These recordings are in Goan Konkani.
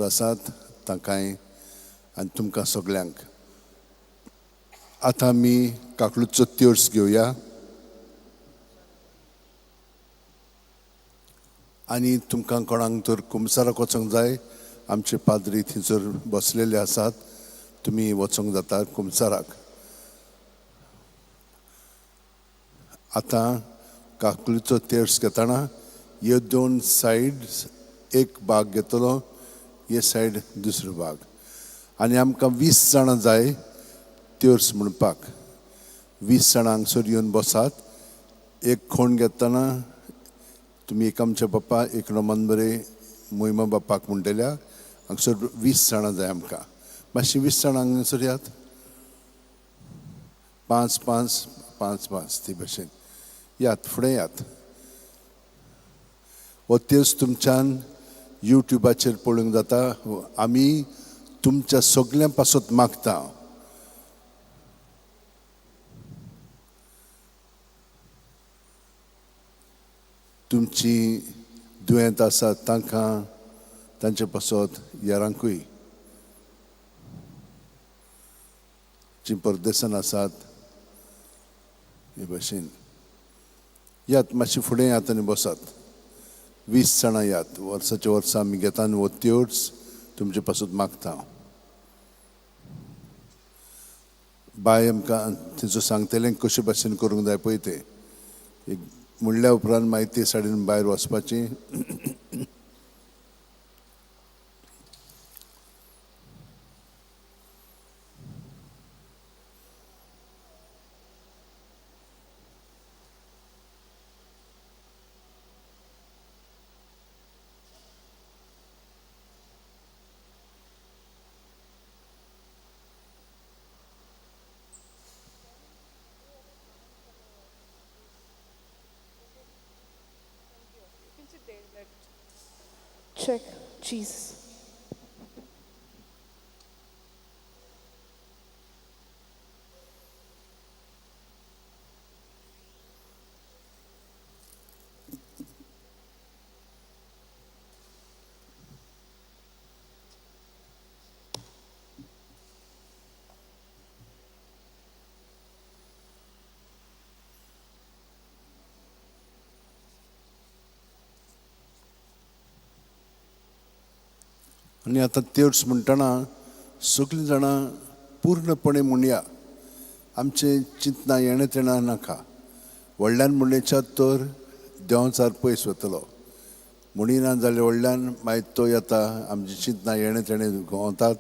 आसात तांकांय आनी तुमकां सगल्यांक. आतां आमी काकलूचो त्योर्स घेवया आनी तुमकां कोणाक तर कुमसाराक वचोंक जाय, आमचे पाद्री थंयसर बसलेले आसात, तुमी वचोंक जाता कुमसाराक. आतां काकलूचो तेर्स घेतना ह्यो दोन सायड एक भाग घेतलो, हे सायड दुसरो भाग, आनी आमकां 20 जाणां जाय तेर्स म्हणपाक. 20 जाणां हांगसर येवन बसात. एक खोण घेतना तुमी एक आमच्या बाप्पा एक रोमन बरे मोहिमा बाप्पाक म्हणटल्या हांगसर 20 जाणां जाय आमकां. मातशी 20 जाणां हांगसर यात, 5 5 5 5 ती भशेन यात, फुडें यात. हो तेर्स तुमच्यान युट्युबाचेर पळोवंक जाता. आमी तुमच्या सगल्यां पासत मागता. तुमची दुयेंत आसा तांकां तांचे पासत यारांकूय जी परदेसान आसात हे भशेन यात, मातशी फुडें यात आनी बसात. 20 जाणां यात. वर्साच्या वर्सा आमी घेता आनी हो त्योच तुमचे पासत मागता. बाय आमकां थंयसर सांगतलें कशे भाशेन करूंक जाय पळय तें. एक म्हणल्या उपरांत मागीर ते सायडीन भायर वचपाचें. Check, Jesus. आनी आतां तेर्स म्हणटना सगळीं जाणां पूर्णपणे म्हणया, आमचें चिंतना येणें तेणें नाका. व्हडल्यान म्हणल्याच्या तर देंवचार पयस वतलो, म्हणिना जाल्यार व्हडल्यान मागीर तो येता, आमची चिंतना येणें तेणें घोंवतात.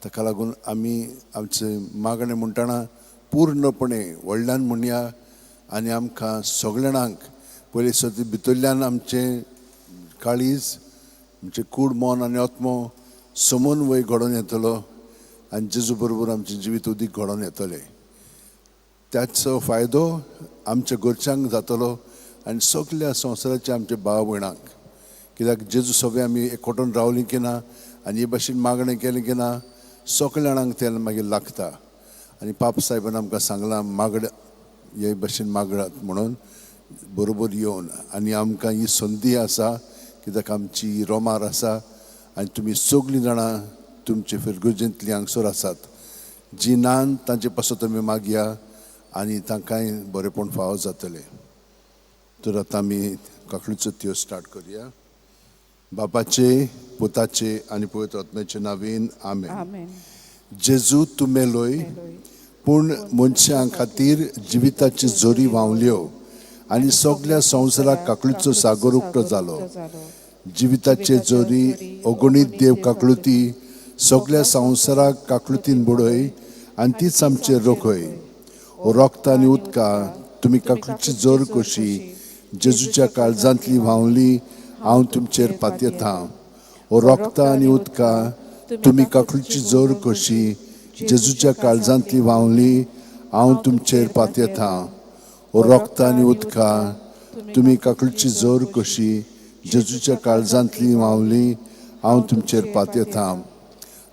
ताका लागून आमी आमचें मागणें म्हणटना पूर्णपणे व्हडल्यान म्हणया आनी आमकां सगळ्या जाणांक पयलीं सदी भितरल्यान आमचें काळीज, आमचें कूड, मन आनी आत्मो समन्वय घडोवन येतलो आनी जेजू बरोबर आमचें जिवीत उदीक घडोवन येतलें. त्याचो फायदो आमच्या घरच्यांक जातलो आनी सगल्या संवसाराच्या आमच्या भाव भयणांक. कित्याक जेजू सगळें आमी एकवटून रावलीं की ना आनी हे भाशेन मागणें केलें की ना सगल्या जाणांक तें मागीर लागता. आनी पाप साहेबान आमकां सांगलां मागड हे भाशेन मागडात म्हणून बरोबर येवन, आनी आमकां ही संदी आसा कित्याक आमची रोमार आसा आनी तुमी सगळीं जाणां तुमचे फिरगुजेंतलीं हांगसर आसात, जी नान तांचे पासत तुमी मागया आनी तांकांय बरेंपण फावो जातलें. तर आतां आमी काकळीचो त्यो स्टार्ट करुया. बापाचे, पुताचे आनी पवित्र आत्म्याचे नांवान आमेन. आमेन. जेजू तूं मेलोय, पूण मनशां खातीर जिविताची जोरी व्हांवल्यो आनी सगल्या संवसाराक काकळीचो सागर उक्तो जालो. जिविताचे जोरी अगणीत देव काकळुती सगल्या संवसाराक काकळुतीन बुडय आनी तीच आमचेर रोखय. ओ रोगता आनी उदका तुमी काकळुची जोर कशी जेजूच्या काळजांतली व्हांवली हांव तुमचेर पातयेतां. ओ रोगता आनी उदका तुमी काकळुची जोर कशी जेजूच्या काळजांतली व्हांवली हांव तुमचेर पातयेतां. ओ रोगता आनी उदका तुमी काकळुची जोर कशी जेजूच्या काळजांतली व्हांवली हांव तुमचेर पातयेतां.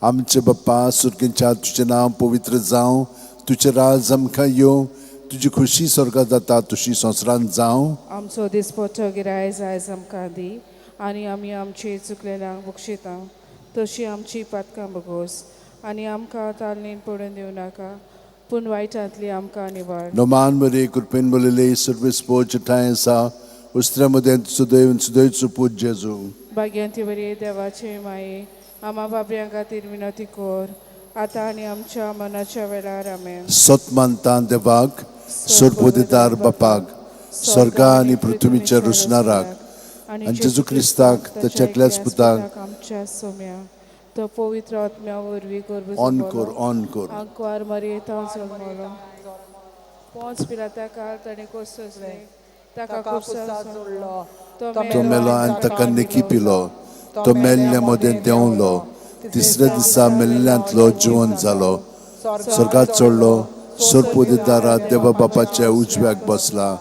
आमचे बाप्पा सुर्गेच्या, तुजें नांव पवित्र जावं, तुजें राज आमकां येवं, तुजी खुशी स्वर्गात जाता तशी संवसारांत जावं. आमचो दिसपट्टो गिरायज आयज आमकां दी आनी आमी आमचे चुकलेल्यांक बक्षिता तशी आमची पातकां बगोस आनी आमकां तालनीन पडून दिवं नाका पूण वायटांतली आमकां निवार. नोमान मरे कृपेन बोलिले सर्वेस पोच ठांय आसा उस्त्र्या मदें सुदैव सुदैवचो पूत जेजू. भाग्यांती बरी देवाचे माये आमा बाबऱ्यां खातीर विनवती कर आतां आनी आमच्या मनाच्या वेळार. आमेन. सत मानता देवाक सरपोदेदार बापाक स्वर्गा आनी पृथ्वीच्या रुसणाराक आनी जेजू क्रिस्ताक ताच्या एकल्याच पुताक आमच्या सोम्या तो पवित्र आत्म्या वरवीं गर्भ ऑन कर ऑन कर. आंकवार मरयेता जल्मलो पोंच पिलाता काल ताणें कोसले ताका कुर्सार जोडलो तो मेलो आनी ताका निकी पिलो तो मेल्ल्या मदें देंवलो तिसऱ्या दिसा मेल्ल्यांतलो जिवन जालो स्वर्गात चडलो सरपोदेदारा देवा बापाच्या उजव्याक बसला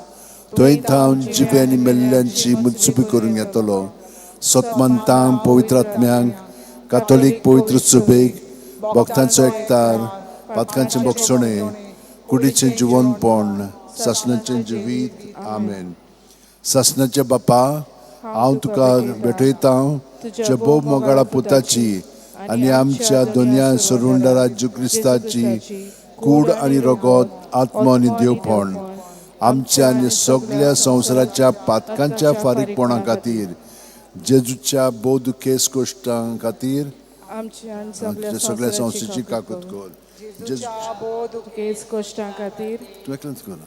थंय थावन जिवे आनी मेल्ल्यांची मुत्सुबी करूंक येतलो. सतमंतांक पवित्र आत्म्यांक कातोलीक पवित्र सुबेक भक्तांचो एकतार पातकांचें बोगसणें कुडीचें जिवनपण सासणाचें जिवीत. आमेन. सासणाचे बापा हांव तुका भेटयता तुज्या भोव मोगाळा पुताची आनी आमच्या दोनया सरुंडरा जेजू क्रिस्ताची कूड आनी रगत आत्मो आनी देवपण आमच्या आनी सगल्या संवसाराच्या पातकांच्या फारीकपणा खातीर जेजूच्या भोव दुखेस कोश्टां खातीर आमच्या आनी सगल्या सगल्या संस्थेची काकूत कर. जेजू दुखेस कश्टां खातीर तूं एकलेंच कर.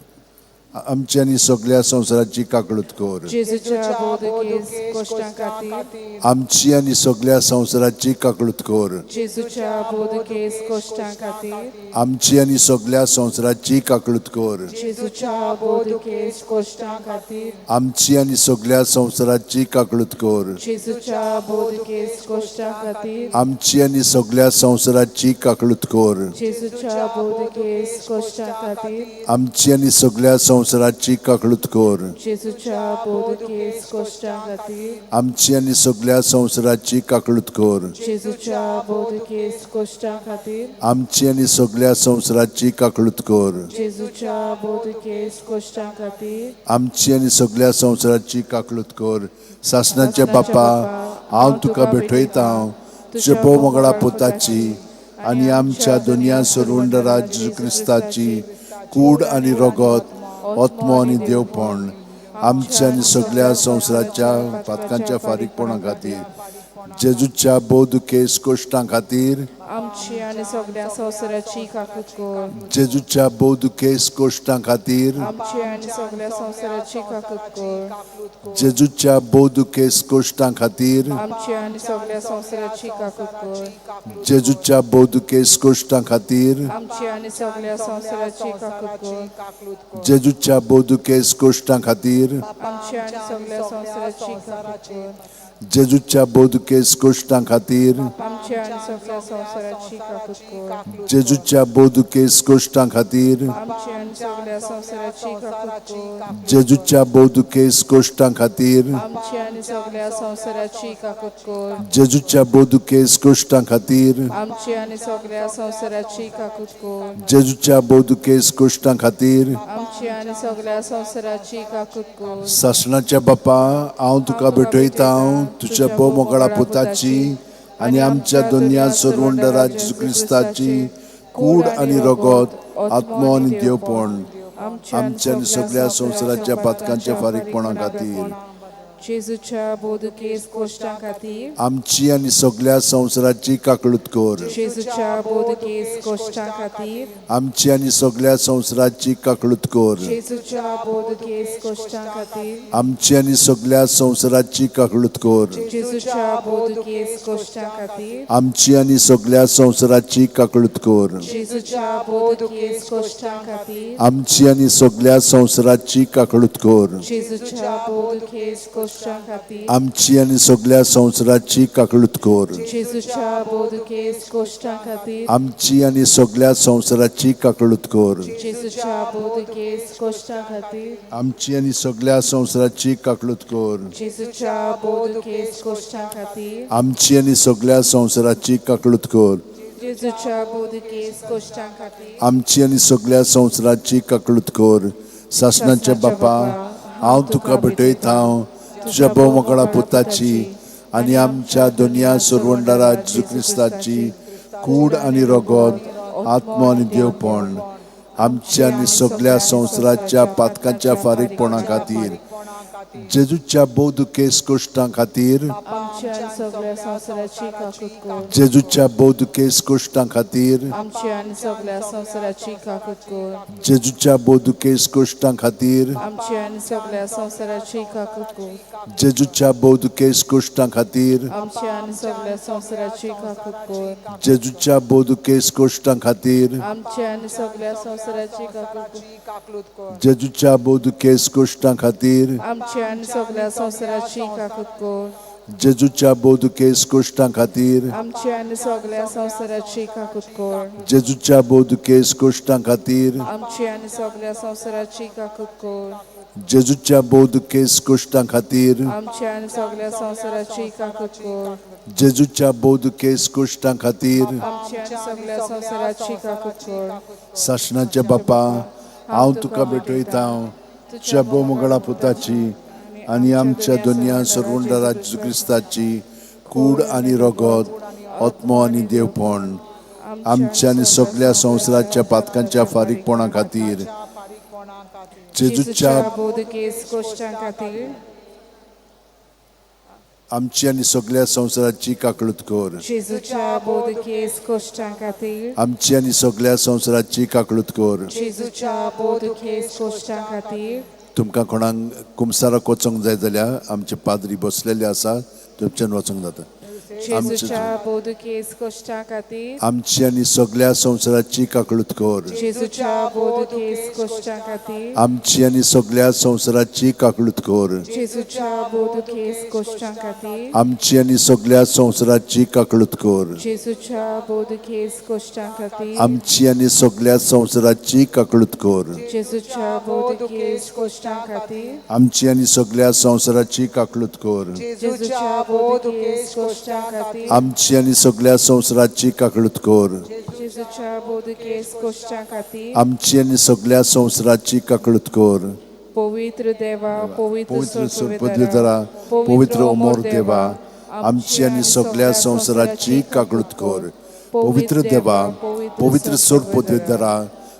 आमच्या आनी सगल्या संवसाराची काकळूत कर. जेजूच्या भोव दुखेस कश्टां खातीर आमची आनी सगल्या संवसाराची काकळूत कर. जेजूच्या भोव दुखेस कश्टां खातीर आमची आनी सगल्या संवसाराची काकळूत कर. जेजूच्या भोव दुखेस कश्टां खातीर आमची आनी सगल्या संवसाराची काकळूत कर. जेजूच्या भोव दुखेस कश्टां खातीर आमची आनी सगल्या संवसाराची काकळूत कर. जेजूच्या भोव दुखेस कश्टां खातीर आमची आनी सगल्या संवसाराची काकळूत कर. जेजूच्या भोव दुखेस कश्टां खातीर आमची आनी सगल्या संवसाराची काकळूत कर. जेजूच्या भोव दुखेस कश्टां खातीर आमची आनी सगल्या संवसाराची काकळूत कर. जेजूच्या भोव दुखेस कश्टां खातीर आमची आनी सगल्या संवसाराची काकळूत कर. सासणाचे बापा हांव तुका भेटयता तुज्या भोव मोगळा पुताची आनी आमच्या दुनिया सरुंडरा जेजू क्रिस्ताची कूड आनी रगत आत्मो आनी देवपण आमच्या आनी सगल्या संवसाराच्या पातकांच्या फारीकपणा खातीर जेजूच्या भोव दुखेस कोश्टां खातीर आमची आनी सगल्या संवसाराची काकूत कर. जेजूच्या भोव दुखेस कोश्टां खातीर आमची आनी सगल्या संवसाराची काकूत कर. जेजूच्या भोव दुखेस कोश्टां खातीर आमची आनी सगल्या संवसाराची काकूत कर. जेजूच्या भोव दुखेस कोश्टां खातीर आमची आनी सगल्या संवसाराची काकूत कर. जेजूच्या भोव दुखेस कोश्टां खातीर आमची आनी सगल्या संवसाराची काकूत कर. जेजूच्या भोव दुखेस कोश्टां खातीर आमची आनी सगल्या संवसाराची काकूत कर. जेजूच्या भोव दुखेस कोश्टां खातीर आमची आनी सगल्या संवसाराची काकूत कर. जेजूच्या भोव दुखेस कोश्टां खातीर आमची आनी सगल्या संवसाराची काकूत कर. जेजूच्या भोव दुखेस कोश्टां खातीर आमची आनी सगल्या संवसाराची काकूत कर. जेजूच्या भोव दुखेस कोश्टां खातीर आमची आनी सगल्या संवसाराची काकूत कर. सासणाच्या बापा हांव तुका भेटयता तुज्या भोव मोगाळा पुताची आनी आमच्या दोनया सरवंडरा जेजू क्रिस्ताची कूड आनी रगत आत्मो आनी देवपण आमच्या आनी सगल्या संवसाराच्या पातकांच्या फारीकपणा खातीर जेजूच्या भोव दुखेस कश्टां खातीर आमची आनी सगल्या संवसाराची काकळूत कर. जेजूच्या भोव दुखेस कश्टां खातीर आमची आनी सगल्या संवसाराची काकळूत कर. जेजूच्या भोव दुखेस कश्टां खातीर आमची आनी सगल्या संवसाराची काकळूत कर. जेजूच्या भोव दुखेस कश्टां खातीर आमची आनी सगल्या संवसाराची काकळूत कर. जेजूच्या भोव दुखेस कश्टां खातीर आमची आनी सगल्या संवसाराची काकळूत कर. जेजूच्या भोव दुखेस कश्टां खातीर आमची आनी सगल्या संवसाराची काकळूत कर. जेजूच्या भोव दुखेस कश्टां खातीर आमची आनी सगल्या संवसाराची काकळूत कर. जेजूच्या भोव दुखेस कश्टां खातीर आमची आनी सगल्या संवसाराची काकळूत कर. जेजूच्या भोव दुखेस कश्टां खातीर आमची आनी सगल्या संवसाराची काकळूत कर. जेजूच्या भोव दुखेस कश्टां खातीर आमची आनी सगल्या संवसाराची काकळूत कर. सासणाचे बापा हांव तुका भेटयता तुज्या भोव मोगाळा पुताची आनी आमच्या दुनिया सुरवंडारा जेजू क्रिस्ताची कूड आनी रगत, आत्मो आनी देवपण आमच्या आनी सगळ्या संवसाराच्या पातकांच्या फारीकपणा खातीर, जेजूच्या भोव दुखेस कश्टां खातीर, आमच्या आनी सगळ्या संवसाराची काकूत कर. जेजूच्या भोव दुखेस कश्टां खातीर, आमच्या आनी सगळ्या संवसाराची काकूत कर. जेजूच्या भोव दुखेस कश्टां खातीर, आमच्या आनी सगळ्या संवसाराची काकूत कर. जेजूच्या भोव दुखेस कश्टां खातीर, आमच्या आनी सगळ्या संवसाराची काकूत कर. जेजूच्या भोव दुखेस कश्टां खातीर, आमच्या आनी सगळ्या संवसाराची काकूत कर. जेजूच्या भोव दुखेस कश्टां खातीर, आमच्या आनी सगळ्या संवसाराची काकूत कर. जेजूच्या भोव दुखेस कश्टां खातीर, आमच्या आनी सगळ्या संवसाराची काकूत कर. जेजूच्या भोव दुखेस कश्टां खातीर, आमच्या आनी सगळ्या संवसाराची काकूत कर. जेजूच्या भोव दुखेस कश्टां खातीर, आमच्या आनी सगळ्या संवसाराची काकूत कर. जेजूच्या भोव दुखेस कश्टां खातीर, आमच्या आनी सगळ्या संवसाराची काकूत कर. सासणाच्या बापा, हांव तुका भेटयता तुज्या भोव मंगळा पुताची आनी आमच्या दुनिया सरवंडरा जेजू क्रिस्ताची कूड आनी रगत, आत्मो आनी देवपण आमच्या आनी सगळ्या संवसाराच्या पातकांच्या फारीकपणा खातीर, जेजूच्या भोव दुखेस कश्टां खातीर, आमची आनी सगळ्या संवसाराची काकळूत कर. जेजूच्या भोव दुखेस कश्टां खातीर, आमची आनी सगळ्या संवसाराची काकळूत कर. जेजूच्या भोव दुखेस कश्टां खातीर. तुमकां कोणाक कुमसाराक वचोंक जाय जाल्यार आमचे पाद्री बसलेले आसा, तुमच्यान वचोंक जाता. जेजूच्या भोव दुखेस कश्टां खातीर, आमची आनी सगळ्या संवसाराची काकळूत कर. जेजूच्या भोव दुखेस कश्टां खातीर, आमची आनी सगळ्या संवसाराची काकळूत कर. जेजूच्या भोव दुखेस कश्टां खातीर, आमची आनी सगळ्या संवसाराची काकळूत कर. जेजूच्या भोव दुखेस कश्टां खातीर, आमची आनी सगळ्या संवसाराची काकळूत कर. जेजूच्या भोव दुखेस कश्टां खातीर, आमची आनी सगळ्या संवसाराची काकळूत कर. जेजूच्या भोव दुखेस कश्टां खातीर, आमची आनी सगळ्या संवसाराची काकळूत कर. जेजूच्या भोव दुखेस कश्टां खातीर, आमची आनी सगळ्या संवसाराची काकळूत कर. पवित्र देवा, पवित्र पवित्र सुरपदवीधरा, पवित्र अमोर देवा, आमची आनी सगळ्या संवसाराची काकळूत कर. पवित्र देवा, पवित्र सुरपदवीधरा,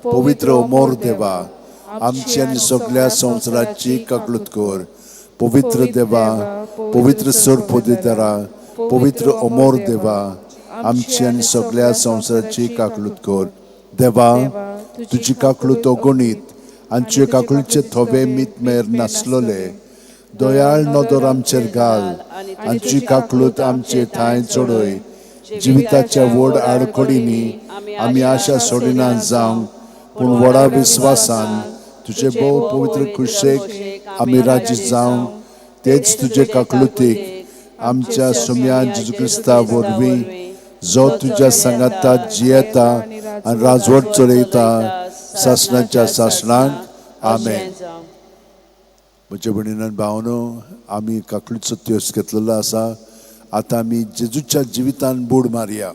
पवित्र अमोर देवा, आमची आनी सगळ्या संवसाराची काकळूत कर. पवित्र देवा, पवित्र सुरपदवीधरा, पवित्र अमोर देवा, आमची आनी सगळ्या संवसाराची काकळूत कर. देवा, तुजी काकळूत अगणीत आनी तुजे काकळीचे थोवे मीत मेर नासलोले, दयाळ नदर आमचेर घाल आनी तुजी काकळूत आमचे ठांय चडय. जिविताच्या व्हड आडखडींनी आमी आशा सोडिना जावंक, पूण व्हडा विस्वासान तुजे भोव पवित्र खुशेक आमी राजी जावंक, तेच तुजे काकळुतीक आमच्या सुम्या जेजू क्रिस्ता वरवीं, जो तुज्या सांगाता जियेता आनी राजवट चलयता सासणाच्या सासणाक. आमेन. म्हज्या भयणीन भावनो, आमी काकळीचो त्योस घेतलेलो आसा. आतां आमी जेजूच्या जिवितान बूड मारया.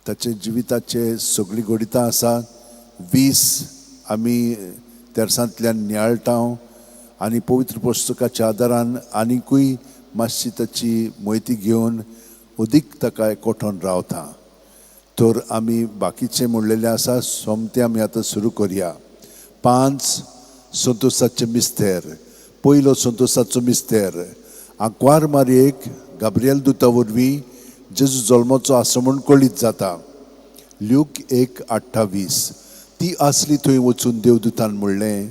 ताचे जिविताचे सगळीं घडितां आसा. 20 आमी तेरसांतल्यान नियाळटा आनी पवित्र पुस्तकाच्या आदारान आनिकूय मातशी ताची म्हायती घेवन अदीक ताका कोठोन रावता. तर आमी बाकीचें म्हणलेलें आसा सोमतें आमी आतां सुरू करया. 5 संतोसाचे मिस्तेर. पयलो संतोसाचो मिस्तेर, आंकवार मारयेक गाब्रियल दुता वरवीं जेजू जल्माचो आसा म्हूण कळीत जाता. ल्यूक 1:28. ती आसली थंय वचून देवदूतान म्हणलें,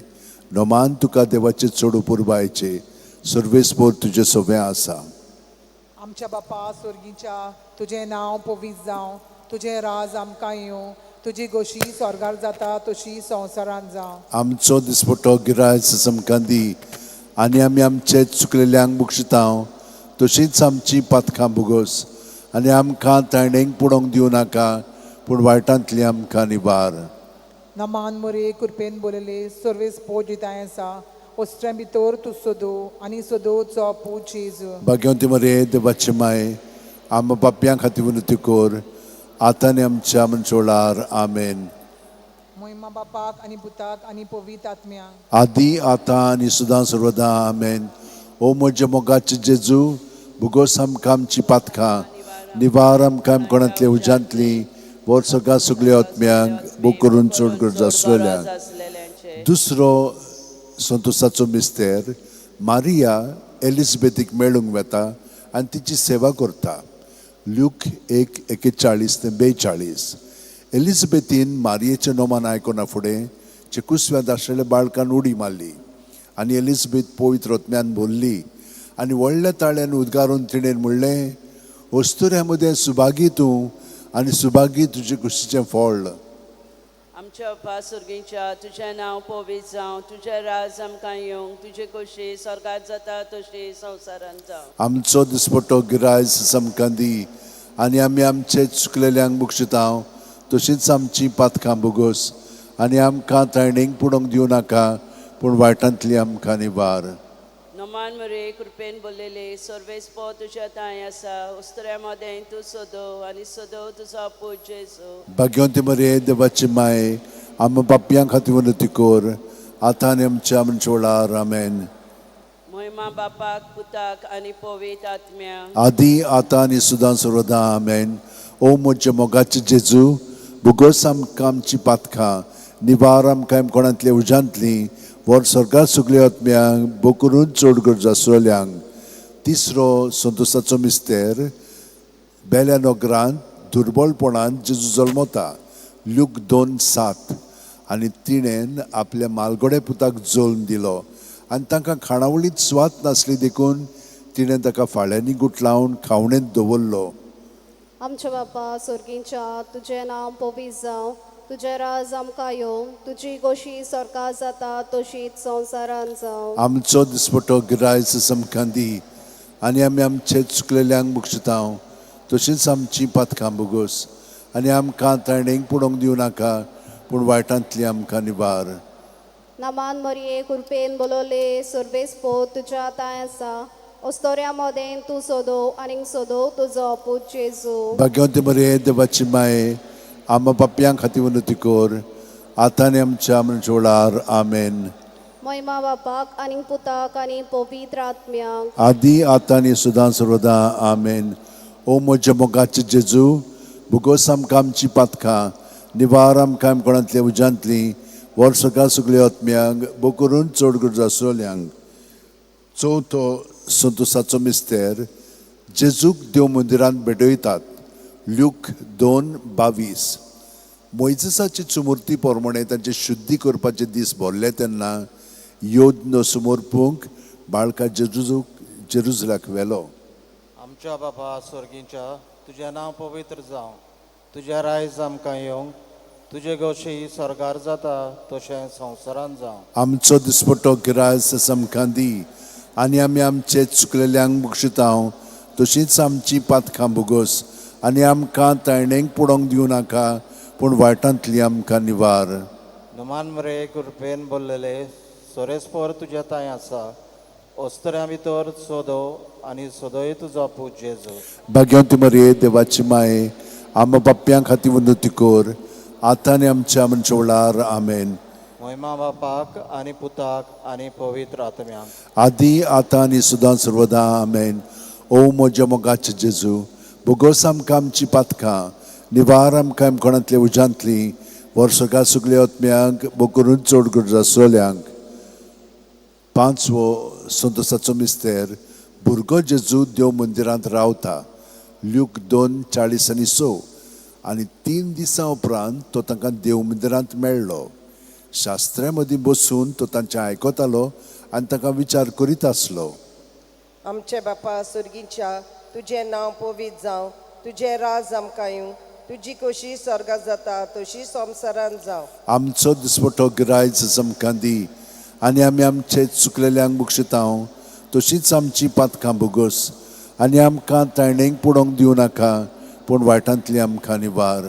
नमान तुका देवाचे चड पुरबायचे, सर्वेस्पोर तुजें सवें आसा. आमच्या बापा स्वर्गीच्या, तुजें नांव पवित्र जावं, तुजें राज आमकां येवं, तुजी गोशी स्वर्गार जाता तशी संवसारांत जावं. आमचो दिसपट्टो गिरायस आमकां दी आनी आमी आमचे चुकलेल्यांक बक्षिता तशींच आमची पातकां भोगोस आनी आमकां ताणेंक पुडोवंक दिवं नाका, पूण वायटांतली आमकां निवार. नमान मोरे कृपेन बोलले, सर्वेस पोट दिताय आसा, वस्त्रां भितर तूं सोदू आनी सोदूचो पूत जेजू. भाग्यवंती मरे देवाचे माय, आम पापयां खातीर विनंती कर आतां आनी आमच्या मनसोळार. आमेन. मोहिमा बापाक आनी पुताक आनी पवित्र आत्म्याक, आदी आतां आनी सदां सर्वदां. आमेन. ओ म्हज्या मोगाचे जेजू, भुगोस आमकां आमची पातकां, निवार आमकां कोणांतले उज्यांतली, व्हर सगळ्या सगल्या आत्म्यांक बोक करून चड गरज आसलेल्यांक. आसलेल्यांचे. दुसरो संतोसाचो मिस्तेर, मारिया एलिजबेथीक मेळूंक वता आनी तिची सेवा करता. ल्यूक 1:41 ते 42. एलिजबेथीन मारियेचें नोमान आयकना फुडें चेकुसव्यांत आशिल्ल्या बाळकान उडी मारली आनी एलिजबेथ पवित्र आत्म्यान भरली आनी व्हडल्या ताळ्यान उद्गारून तिणें म्हणलें, अस्तुऱ्या मदें सुभागी तूं आनी सुभागी तुजे कुशीचें फळ. आमच्या बापा सुर्गींच्या, तुजें नांव पवित्र जावं, तुजें राज आमकां येवंक, तुजी खोशी स्वर्गात जाता तशी संवसारांत जावं. आमचो दिसपट्टो गिरायस आमकां दी आनी आमी आमचे चुकलेल्यांक बक्षितांव तशींच आमची पातकां बोगोस आनी आमकां ताणेंक पुडोवंक दिवं नाका, पूण वायटांतली आमकां निवार. नमान मरे, कृपेन बोललेले, सर्वेस्पो तुज्या तांय आसा, उस्तऱ्या मदें तूं सदो आनी सदो तुजो पूत जेजू. भाग्यवंती मरे, देवाची माय, आम पापयां खातीर विनंती कर, आतां आनी आमच्या मनशा वेळार. आमेन. महिमा बापाक, पुताक आनी पवित्र आत्म्याक. आदी, आतां आनी सुदां सर्वदां. आमेन. ओ म्हज्या मोगाचे जेजू, भुगोस आमकां आमची पातकां, निवार आमकां कोणांतले उज्यांतली, व्हर स्वर्गार सगल्या आत्म्यांक, बोकरून चड गरज आसलेल्यांक. तिसरो संतोसाचो मिस्तेर, बेल्या नगरांत दुर्बलपणान जेजू जल्मता. ल्यूक 2:7. आनी तिणेन आपल्या मालगोडे पुताक जल्म दिलो आनी तांकां खाणावळींत सुवात नासली देखून तिणें ताका फाळ्यांनी गुटलावन खावणेंत दवरलो. आमच्या बापा सोर्गींच्या, तुजें नांव पवित्र जावं, तुजें राज आमकां येवं, तुजी गोशी स्वर्गात जाता तशीच संवसारांत जावं. आमचो दिसपटो गिरायस आमकां दी आनी आमी आमचे चुकलेल्यांक बक्षितांव तशींच आमची पातकां बोगोस आनी आमकां ताणेंक पुडोवंक दिवं नाका, पूण वायटांतली आमकां निवार. नामान मरिये, कुरपेन बोलवले, सर्वेस पोत तुज्या तांय आसा, अस्तोऱ्या मदें तूं सोदो आनीक सोदो तुजो पूत जेजू. भाग्यवंती मरिये, देवाची माये, आमा पापयां खातीर विनंती कर, आतां आनी आमच्या मनशा वेळार. आमेन. महिमा बापाक आनीक पुताक आनी पवित्र आत्म्याक. आदी, आतां आनी सदां सर्वदां. आमेन. ओ म्हज्या मोगाचे जेजू, भुगोस आमकां आमची पातकां, निवार आमकां कोणांतल्या उज्यांतली, व्हर सगळ्या सगल्या आत्म्यांक, बोकरून चड गरज आसलेल्यांक. चवथो संतोसाचो मिस्तेर, जेजूक देव मंदिरांत भेटयतात. ल्यूक 2:22. मोयजेसाची चुमुर्ती प्रमाणे तांचे शुद्धी करपाचे दीस भरले तेन्ना योद्न समर्पूंक बाळका जेजूक जेरुजलाक व्हेलो. आमच्या बापा स्वर्गींच्या, तुजें नांव पवित्र जावं, तुजें रायज आमकां येवंक, तुजें गोशी स्वर्गार जाता तशें संवसारांत जावं. आमचो दिसपट्टो गिरायस आमकां दी आनी आमी आमचे चुकलेल्यांक बक्षितांव तशींच आमची पातकां बोगोस आनी आमकां ताणेंक पुडोवंक दिवं नाका, पूण वायटांतली आमकां निवार. नुमान मरे, कृपेन बोल्लेले, सोरेस्पोर तुज्या तांय आसा, अस्तऱ्यां भितर सोदो आनी सोदोय तुजो पूत जेजू. भाग्यवंती मरिये, देवाची माये, आमा बाप्यां खातीर विनंती कर, आतां आनी आमच्या मनशा वेळार. आमेन. महिमा बापाक आनी पुताक आनी पवित्र आत्म्याक. आदी, आतां आनी सदां सर्वदां. आमेन. ओ म्हज्या मोगाचे जेजू, बोगोस आमकां आमची पातकां, निवार आमकां कोणांतल्या उज्यांतली, व्हर सगळ्या सगल्या आत्म्यांक, बोकरून चड गरज आसलेल्यांक. पांचवो संतोसाचो मिस्तेर, भुरगो जेजू देव मंदिरांत रावता. ल्यूक 2:46. आनी 3 दिसां उपरांत तो तांकां देव मंदिरांत मेळ्ळो. शास्त्र्या मदीं बसून तो तांचें आयकतालो आनी तांकां विचार करीत आसलो. आमचे बापा सुर्गीच्या, तुजें नांव पवित्र जावं, तुजें राज आमकां येवं, तुजी कशी स्वर्गात जाता तशी संवसारांत जावं. आमचो दिसपटो गिरायच आमकां दी आनी आमी आमचे चुकलेल्यांक बक्षितांव तशींच आमची पातकां बोगोस आनी आमकां ताणेंक पुडोवंक दिवं नाका, पूण वायटांतली आमकां निवार.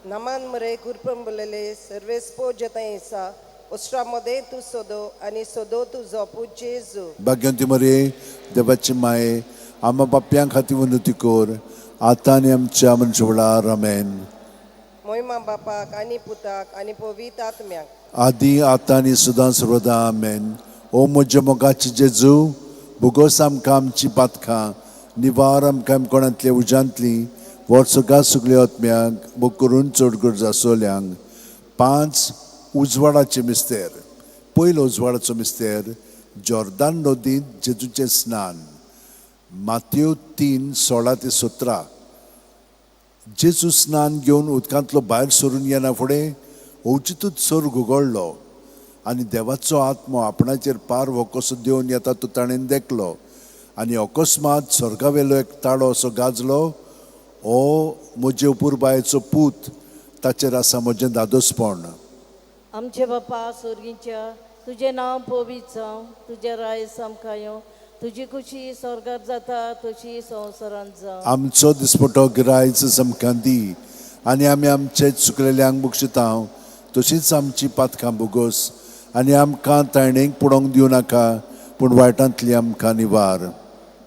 नमान मरे, कुरपम बोलले, सर्वेस्पो जताय आसा, उस्रा मदें तूं सोदो आनी सोदो तुजो पूत जेजू. भाग्यवंती मरे, देवाची माये, आमा बाप्यां खातीर विनंती कर, आतां आनी आमच्या मनशा वेळार. आमेन. मोहिमा बापाक आनी पुताक आनी पवित्र आत्म्याक. आदी, आतां आनी सदां सर्वदां. आमेन. ओ म्हज्या मोगाचे जेजू, भुगोस आमकां आमची पातकां, निवार आमकां कोणांतले उज्यांतली वर्सगा सगल्या आत्म्यांक मोग करून चड गरज आसोल्यांक. 5 उजवाडाचे मिस्तेर. पयलो उजवाडाचो मिस्तेर जॉर्दान नदींत जेजूचें स्नान. मातयो 3:16 ते 17. जेजू स्नान घेवन उदकांतलो भायर सरून येना फुडें अवचितूच स्वर्ग उगडलो आनी देवाचो आत्मो आपणाचेर पार हो कसो देंवन येता तो ताणें देखलो. आनी अकस्मात स्वर्गावेलो एक ताळो असो गाजलो, ओ म्हजे अपुरबायेचो पूत, ताचेर आसा म्हजें दादोसपण. आमचे बापा सोर्गींच्या, तुजें नांव पवित्र जावं, तुजें रायस आमकां येवं, तुजी खुशी स्वर्गार जाता तशी संवसारांत जावं. आमचो दिसपटो गिरायच आमकां दी आनी आमी आमचे चुकलेल्यांक बक्षिता तशीच आमची पातकां भोगोस आनी आमकां ताणेक पडोवंक दिवं नाका, पूण वायटांतली आमकां निवार.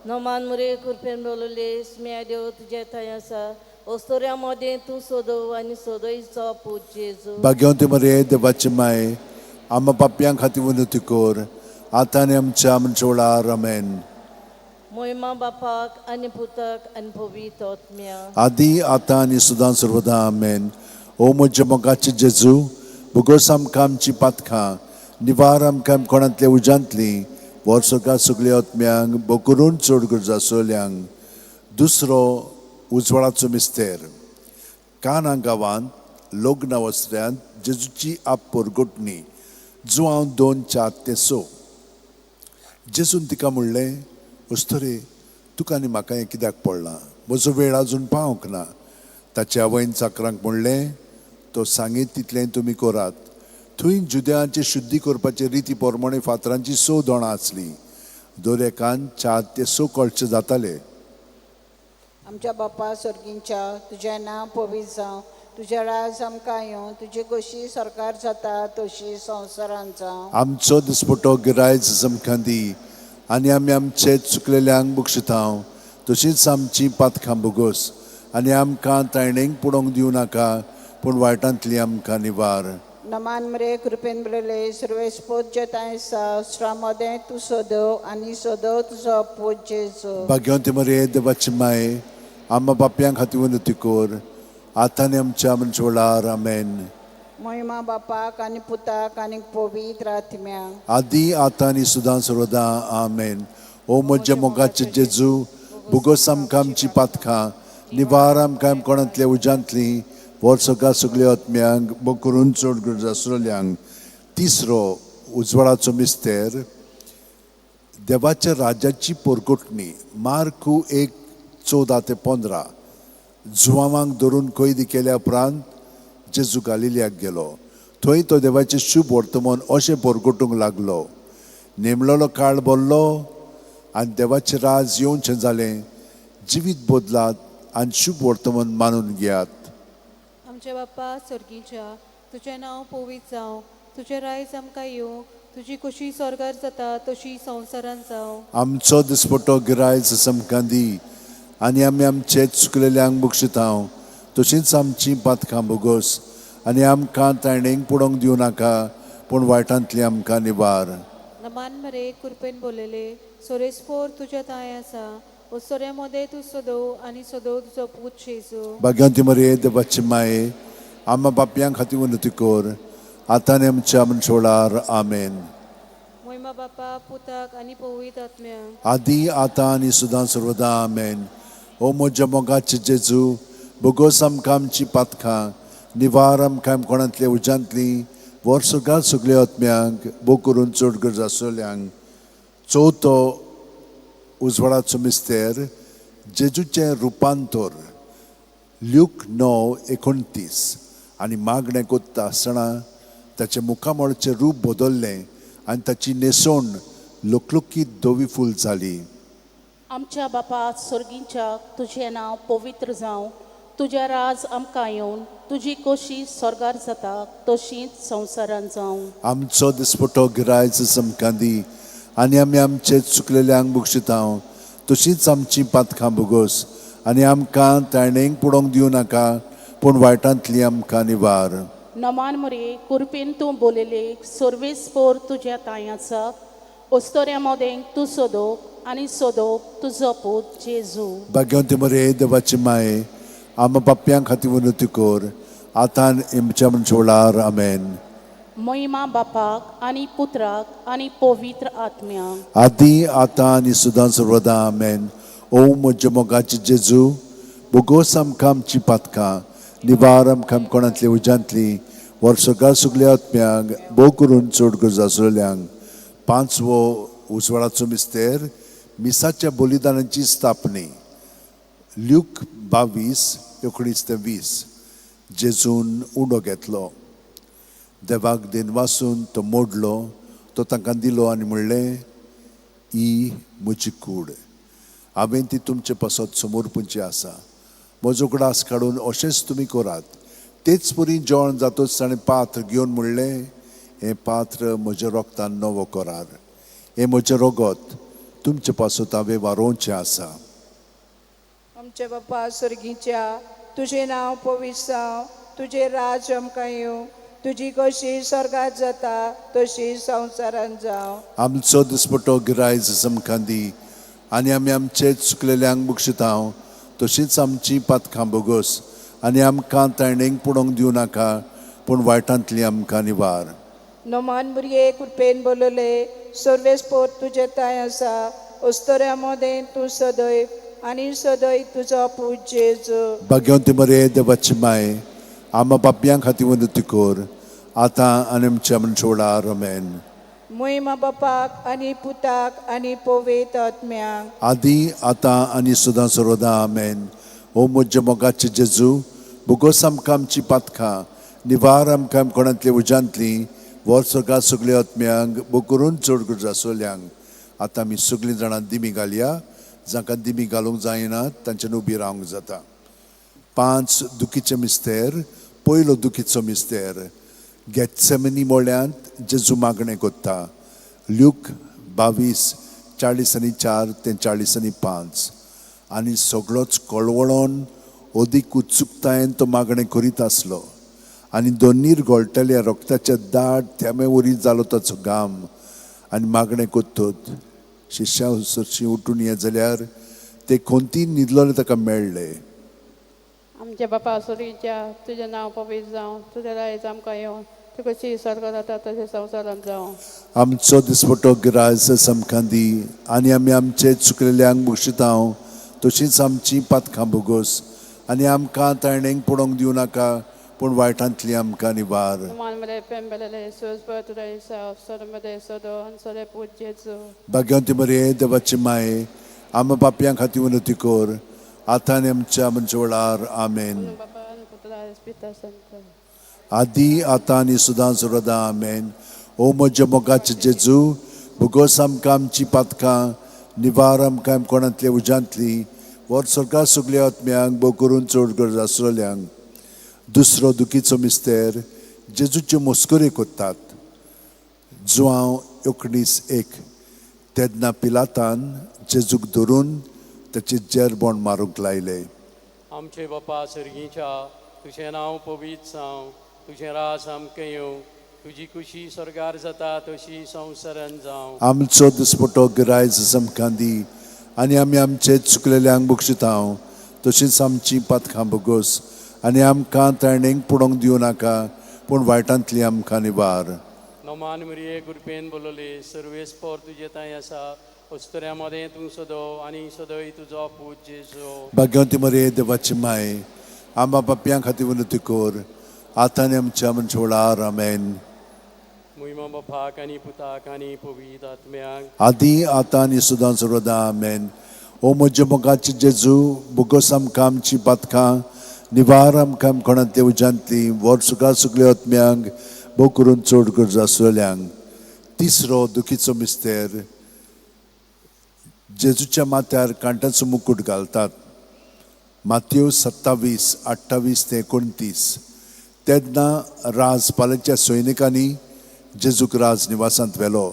नमान मुरे कृपेन बोलले स्म्या देव तुजे थंय आसा, ओस्तोऱ्या मदें तूं सोदो आनी सोदयचो पूत जेजू. भाग्यवंती मरे देवाचे माये, आमा पापयां खातीर विनवती कर आतां आनी आमच्या मनशा वेळार. आमेन. मोहिमा बापाक आनी पुताक आनी पवित्र आत्म्या. आदी आतां आनी सदां सर्वदां. आमेन. ओ म्हज्या मोगाचे जेजू, भोगोस आमकां आमची पातकां, निवार आमकां कोणांतल्या उज्यांतली, वर्सका सगल्या आत्म्यांक बोकरून चड गरज आसोल्यांक. दुसरो उजवाडाचो मिस्तेर. काना गांवांत लग्न वस्त्र्यांत जेजूची आप परगटणी. जुआंव 2:4 ते 6. जेजून तिका म्हणलें, अस्तुरे, तुका आनी म्हाका हें कित्याक पडलां? म्हजो वेळ आजून पावंक ना. ताच्या आवयन चाकरांक म्हणलें, तो सांगीत तितलें तुमी करात. थंय जुद्यांचे शुद्धी करपाचे रिती प्रमाणे फातरांची 6 दोणां आसलीं. दर एकान 4 ते 6 कळचे जाताले. आमच्या बापा स्वर्गींच्या, तुजें नांव पवित्र जावं, तुजें राज आमकां येवं, तुजी गोशी सरकार जाता तशी संवसारांत जावं. आमचो दिसपटो गिरायच आमकां दी आनी आमी आमचे चुकलेल्यांक बक्षिता तशीच आमची पातकां भोगोस आनी आमकां ताणेक पडोवंक दिवं नाका, पूण वायटांतली आमकां निवार. नमान मरे कृपेन बरले सर्वेस्पोत जे आसा, श्रामोदें तूं सोदो आनी सोदो तुजो पूत जेजू. भाग्यवंती मरे देवाची माये, आमा बापयां खातीर विनवती कर आतां आनी आमच्या मनशा वेळार. आमेन. मोहिमा बापाक आनी पुताक आनी पवित्र आत्म्याक. आदी आतां आनी सदां सर्वदां. आमेन. ओ म्हज्या मोगाचे जेजू, भोगोस आमकां आमची पातकां, निवार आमकां कोणांतल्या उज्यांतली, वर्सका सगल्या आत्म्यांक मोग करून चड गरज आसलेल्यांक. तिसरो उजवाडाचो मिस्तेर. देवाच्या राज्याची परगटणी. मार्कू 1:14 ते 15. जुवांवांक धरून कैदी केल्या उपरांत जेजू गालिलियाक गेलो. थंय तो देवाचें शुभ वर्तमान अशें परगटूंक लागलो. नेमलेलो काळ भरलो आनी देवाचें राज येवचें जालें. जिवीत बदलात आनी शुभ वर्तमान मानून घेयात. आमच्या बापा स्वर्गीच्या, तुजें नांव पवित्र जावं, तुजें रायज आमकां येवं, तुजी खुशी स्वर्गार जाता तशी संवसारांत जावं. आमचो दिसपटो गिरायच आमकां दी आनी आमी आमचे चुकलेल्यांक बक्षिता तशीच आमची पातकां भोगोस आनी आमकां ताणेक पडोवंक दिवं नाका, पूण वायटांतली आमकां निवार. नमान मरे कृपेन बोलले सोरेस्पोर तुज्या तांय आसा, ओसोऱ्या मदें तूं सोदो आनी सोदो तुजो पूत जेजू. भाग्यवंती मरे देवाची माये, आमा बापयां खातीर विनवती कर आतां आनी आमच्या मनशा वेळार. आमेन. मोहिमा बापा पुताक आनी पवित्र आत्म्याक. आदी आतां आनी सदां सर्वदां. आमेन. ओ म्हज्या मोगाचे जेजू, भोगोस आमकां आमची पातकां, निवार आमकां कोणांतल्या उज्यांतली, वर्सगार सगल्या आत्म्यांक बोग करून चड गरज आसलेल्यांक. चवथो उजवाडाचो मिस्तेर. जेजूचें रुपांतर. ल्यूक 9:29. आनी मागणें कोत्ता आसतना ताचें मुखामळचें रूप बदल्लें आनी ताची न्हेसवण लकलकीत धवी फूल जाली. आमच्या बापा स्वर्गींच्या, तुजें नांव पवित्र जावं, तुजें राज आमकां येवन, तुजी कोशी स्वर्गार जाता तशीच संवसारांत जावं. आमचो दिसपटो गिरायच आमकां दी आनी आमी आमचे चुकलेल्यांक बक्षिता तशीच आमची पातकां भोगोस आनी आमकां ताणेक पडोवंक दिवं नाका, पूण वायटांतली आमकां निवार. नमान मरे कृपेन तूं बोलले सर्वेस्पोर तुज्या तांय आसा, ओस्तोऱ्या मदें तूं सोदो आनी सदोक तुजो पूत जेजू. भाग्यवंती मरे देवाची माये, आमा पापयां खातीर विनवती कर, आतां आमच्या मनशा. आमेन. महिमा बापाक आनी पुत्राक आनी पवित्र आत्म्याक. आदी आतां आनी सुदां सर्वदा. आमेन. ओ म्हज्या मोगाचे जेजू, बोगोस आमकां आमची पातकां, निवार आमकां कोणांतली उज्यांतली, वर्सगार सगल्या आत्म्यांक, भोव करून चड गरज आसलेल्यांक. पांचवो उजवाडाचो मिस्तेर, मिसाच्या बलिदानाची स्थापनी. ल्यूक 22:19 ते 20. जेजून उंडो घेतलो, देवाक देनवासून तो मोडलो, तो तांकां दिलो आनी म्हणलें, ही म्हजी कूड, हांवें ती तुमचे पासत समर्पूंची आसा. म्हजो उगडास काडून अशेंच तुमी करात. तेच परी जेवण जातच ताणें पात्र घेवन म्हणलें, हें पात्र म्हज्या रोगतान नवो करार, हें म्हजें रोगत तुमचे पासत हांवें वारोवचें आसा. आमच्या बापा सर्गीच्या, तुजें नांव पवित्र जावं, तुजें राज आमकां येवं, तुजी कशी स्वर्गात जाता तशी संवसारांत जावं. आमचो दिसपटो गिरायज आमकां दी, आनी आमी आमचे चुकलेल्यांक बक्षिता तशींच आमची पातकां बोगस, आनी आमकां ताणेंक पुणोंक दिवं नाका, पूण वायटांतली आमकां निवार. नमान भुरगे कृपेन बोलले, सर्वेस्पोर तुजे तांय आसा, अस्तोऱ्या मदें तूं सदैव आनी सदैव तुजो पूत जेजू. भाग्यवंती मरे देवाची माय, आमा पापयां खातीर विनवती कर, आतां आनी आमच्या मनशा. आमेन. महिमा बापाक आनी पुताक आनी पवित्र आत्म्याक. आदी आतां आनी सदां सर्वदा. आमेन. ओ म्हज्या मोगाचे जेजू, बोगोस आमकां आमची पातकां, निवार आमकां कोणांतली उज्यांतली, वर्सगां सगल्या आत्म्यांक, भोव करून चड गरज आसल्यांक. आतां आमी सगळीं जाणां दिमी घालया. जांकां दिमी घालूंक जायना तांच्यान उबी रावंक जाता. पांच दुखीचे मिस्तेर. पयलो दुखीचो मिस्तेर, गेत्सेमनी मोळ्यांत जेजू मागणें कोत्ता. ल्यूक 22:44 ते 45. आनी सगळोच कळवळोन अदीक उत्सुकतायेन तो मागणें करीत आसलो, आनी दोनीर गळटल्या रोगताच्या दाट थेंबे वरी जालो ताचो घाम. आनी मागणें कोत्तोत शिश्यां सरशीं उठून ये जाल्यार ते कोंती न्हिदलोले ताका मेळ्ळे. आमच्या बापा सोरीच्या, तुजें नांव पवित्र जावं, तुजें रायज आमकां येवं, तुका कशी स्वर्गात जाता तशें संवसारांत जावं. आमचो दिसपटो गिरायज आमकां दी, आनी आमी आमचे चुकलेल्यांक बक्षिता तशींच आमची पातकां बोगोस, आनी आमकां ताणेंक पडोवंक दिवं नाका, पूण वायटांतली आमकां निवार. भाग्यवंती मरे देवाची माये, आमा पापयां खातीर विनवती कर, आतां आनी आमच्या मनशा वेळार. आमेन. आदी आतां आनी सदां सर्वदा. आमेन. ओ म्हज्या मोगाचे जेजू, बोगोस आमकां आमची पातकां, निवार आमकां कोणांतल्या उज्यांतली, वर सरकार सगल्या आत्म्यांक, भोव करून चड गरज आसलेल्यांक. दुसरो दुखीचो मिस्तेर, जेजूच्यो मस्कऱ्यो कोत्तात. जुआंव 19:1. तेन्ना पिलातान जेजूक धरून ताचे जेरबोण मारूंक लायले. आमचे बापा सर्गीच्या, तुजें नांव पवित्र जावं, तुजें राज आमकां येवं, तुजी खुशी स्वर्गार जाता तशी संवसारांत जावं. आमचो दिसपटो गिरायज आमकां दी, आनी आमी आमचे चुकलेल्यांक बक्षिता तशींच आमची पातकां बोगोस, आनी आमकां ताणेंक पुडोवंक दिवं नाका, पूण वायटांतली आमकां निवार. नमान मरिये कृपेन बोलले, सर्वेस्पोर तुजे तांय आसा, अस्तुऱ्यां मदें तूं सदो आनी सदय तुजो पूत जेजू. भाग्यवंती मरिये देवाची माय, आमा पापयां खातीर विनवती कर, आतां आनी आमच्या मनशा वेळार. आमेन. महिमा बापाक आनी पुताक आनी पवित्र आत्म्याक. आदी आतां आनी सदां सर्वदा. आमेन. ओ म्हज्या मोगाचे जेजू, बोगोस आमकां आमची पातकां, निवार आमकां कोणांतल्या उज्यांतली, वर सुका सगल्या आत्म्यांक, भोव करून चड गरज आसलेल्यांक. तिसरो दुखीचो मिस्तेर, जेजूच्या माथ्यार कांट्याचो मुकूट घालतात. मातयो 27:28 ते 29. तेन्ना राजपालाच्या सैनिकांनी जेजूक राज निवासांत व्हेलो.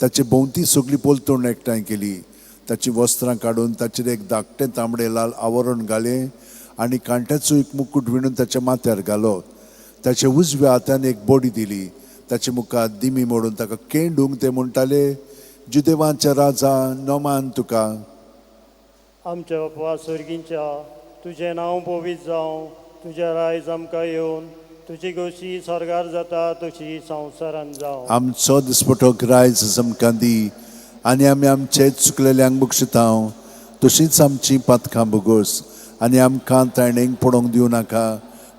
ताचे भोंवती सगळी पलतोण एकठांय केली. ताचीं वस्त्रां काडून ताचेर एक धाकटें तांबडें लाल आवरण घालें आनी कांट्याचो एक मुकूट विणून ताच्या माथ्यार घालो. ताच्या उजव्या हातान एक बडी दिली. ताचे मुखार दिमी मोडून ताका केंडूंक ते म्हणटाले, जुदेवांच्या राजा नोमान तुका. आमच्या बापा सर्गींच्या तुजें नांव पवित्र जावं, तुजें रायज आमकां येवन, तुजी गोशी स्वर्गार जाता तशी संवसारान जावं. आमचो दिसपटो रायज आमकां दी आनी आमी आमचे चुकलेल्यांक बक्षितांव तशींच आमची पातकां भोगोस आनी आमकां ताणेंक पडोवंक दिवं नाका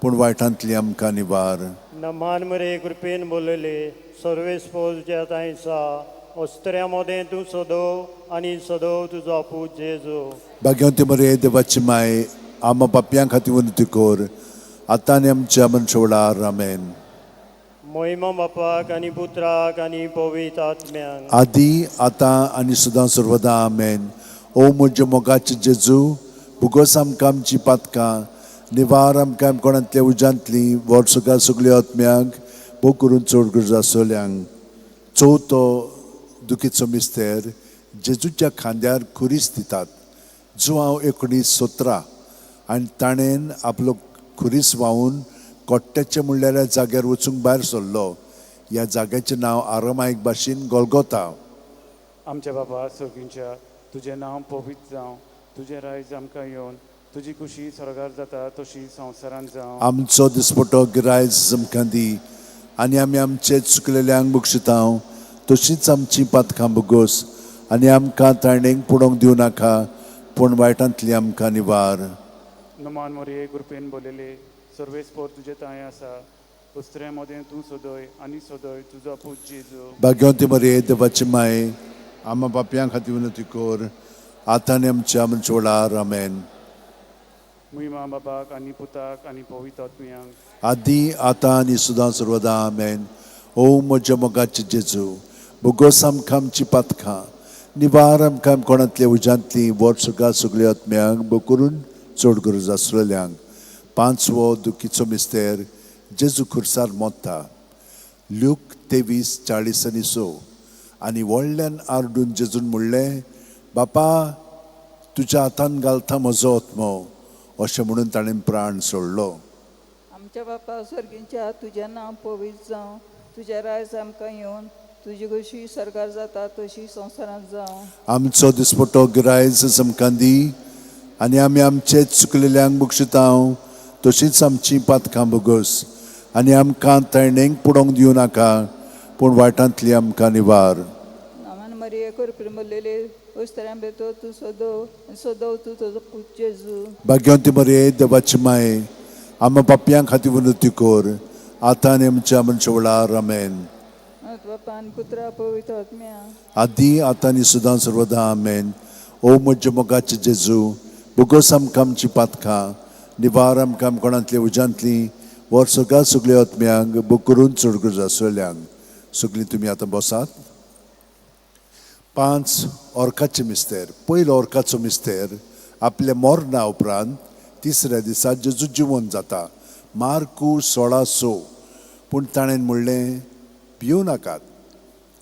पूण वायटांतली आमकां निवार. नमान मरे कृपेन बोलले सर्वेस्पोज तुज्या तांयसा अस्त्र्या मोदें तूं सदो आनी सदो तुजो पूत जेजू. भाग्यवंती मरे देवाची माय आमा पापयां खातीर विनंती कर आतां आनी आमच्या मनशा आमेन. मोहिमा बापाक आनी पुत्राक आनी पवित्र आत्म्यांक आदी आतां आनी सदां सर्वदा आमेन. ओ म्हज्या मोगाचे जेजू भुगोस आमकां आमची पातकां निवार आमकां कोणांतल्या उज्यांतली वर्सुका सगल्या आत्म्यांक भोग करून चड गरज आसल्यांक. चवथो दुखीचो मिस्तेर जेजूच्या खांद्यार खुरीस दितात जुवांव 19:17 आनी ताणें आपलो खुरीस व्हांवून कोट्ट्याच्या म्हणल्यार जाग्यार वचूंक भायर सरलो. ह्या जाग्याचें नांव आरामायक भाशेन गोलगोता. आमच्या बाबा सर्गींच्या तुजें नांव पवित्र जावं, तुजें रायज आमकां येवन, तुजी खुशी स्वर्गार जाता तशी संवसारांत जावं. आमचो दिसपटो गिरायज आमकां दी आनी आमी आमचे चुकलेल्यांक बक्षितांव तशींच आमची पातकां भोगोस आनी आमकां ताणेंक पडोवंक दिवं नाका पूण वायटांतली आमकां निवार. नमान मोरये कृपेन बोलयले सर्वेस्पोर तुजें तांय आसा उस्त्र्या मोदें तूं सोदय आनी सोदय तुजो पूत जेजू. भाग्यवंती मरये देवाची माय आमा पापयां खातीर विनंती कर आतां आनी आमच्या मनशा वेळार आमेन. मुहिमा बाबाक आनी पुताक आनी पवित्र आत्म्यांक आदी आतां आनी सदां सर्वदा आमेन. ओ म्हज्या मोगाचे जेजू भोगोस आमकां आमची पातकां निवार आमकां कोणांतल्या उज्यांतली वर्सुका सगल्या आत्म्यांक भोग करून चड गरज आसलेल्यांक. पांचवो दुखीचो मिस्तेर जेजू खुर्सार मोत्ता ल्यूक 23:40-6 आनी व्हडल्यान आरडून जेजून म्हणलें बापा तुज्या हातान घालता म्हजो आत्मो अशें म्हणून ताणें प्राण सोडलो. आमच्या बापा सर्गींच्या तुजें नांव पवित्र जावं, तुजें रायज आमकां येवन, तुजी कशी स्वर्गार जाता तशी संवसारांत जावं. आमचो दिसपटो गिरायज आमकां दी आनी आमी आमचे चुकलेल्यांक बक्षितांव तशींच आमची पातकां भोगोस आनी आमकां ताणेंक पडोवंक दिवं नाका पूण वायटांतली आमकां निवार. नामान मरिये कृपेन भरलेले उस्तऱ्यां भितर तूं सदो सदो तूं तुजो पूत जेजू. भाग्यवंती मरिये देवाची माय आमा पापयां खातीर विनंती कर आतां आनी आमच्या मनशा वेळार आमेन. बापान पुत्रा पवित्र आत्म्या आदी आतां आनी सदां सर्वदा आमेन. ओ म्हज्या मोगाचे जेजू भोगोस आमकां आमची पातकां निवार आमकां कोणांतल्या उज्यांतली वर्सुका सगल्या आत्म्यांक भोग करून चड गरज आसलेल्यांक. सगळीं तुमी आतां बसात. 5 ऑर्काचे मिस्तेर. पयलो ऑर्काचो मिस्तेर आपल्या मरणा उपरांत तिसऱ्या दिसा जेजू जिवन जाता मार्कू 16:6. पूण ताणें म्हणलें भिवं नाकात,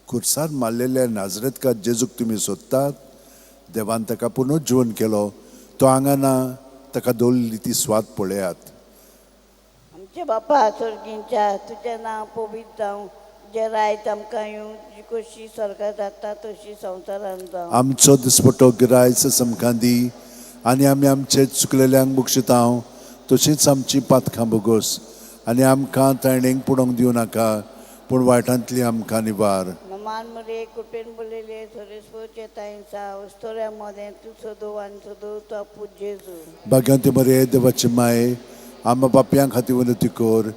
खुर्सार मारलेल्या नाजरेतकार जेजूक तुमी सोदतात, देवान ताका पुनर्जिवन केलो, तो हांगा ना, ताका दवरली ती स्वाद पळयात. आमचे बापा सर्गींच्या तुजें नांव पवित्र जावं, तुजें रायत आमकां येवं, तुजी कशी स्वर्गार जाता तशी संवसारांत जावं. आमचो दिसपटो गिरायज आमकां दी आनी आमी आमचे चुकलेल्यांक बक्षितांव तशींच आमची पातकां भोगोस आनी आमकां ताणेंक पडोवंक दिवं नाका पूण वायटांतली आमकां निवार. नमान मरे कृपेन बोलयले सर्वेस्पोरचे तांयसा उस्तोऱ्या मोदें तूं सदो आनी सदो तो पूत जेजू. भाग्यवंती मरिये देवाची माय आमा पापयां खातीर विनंती कर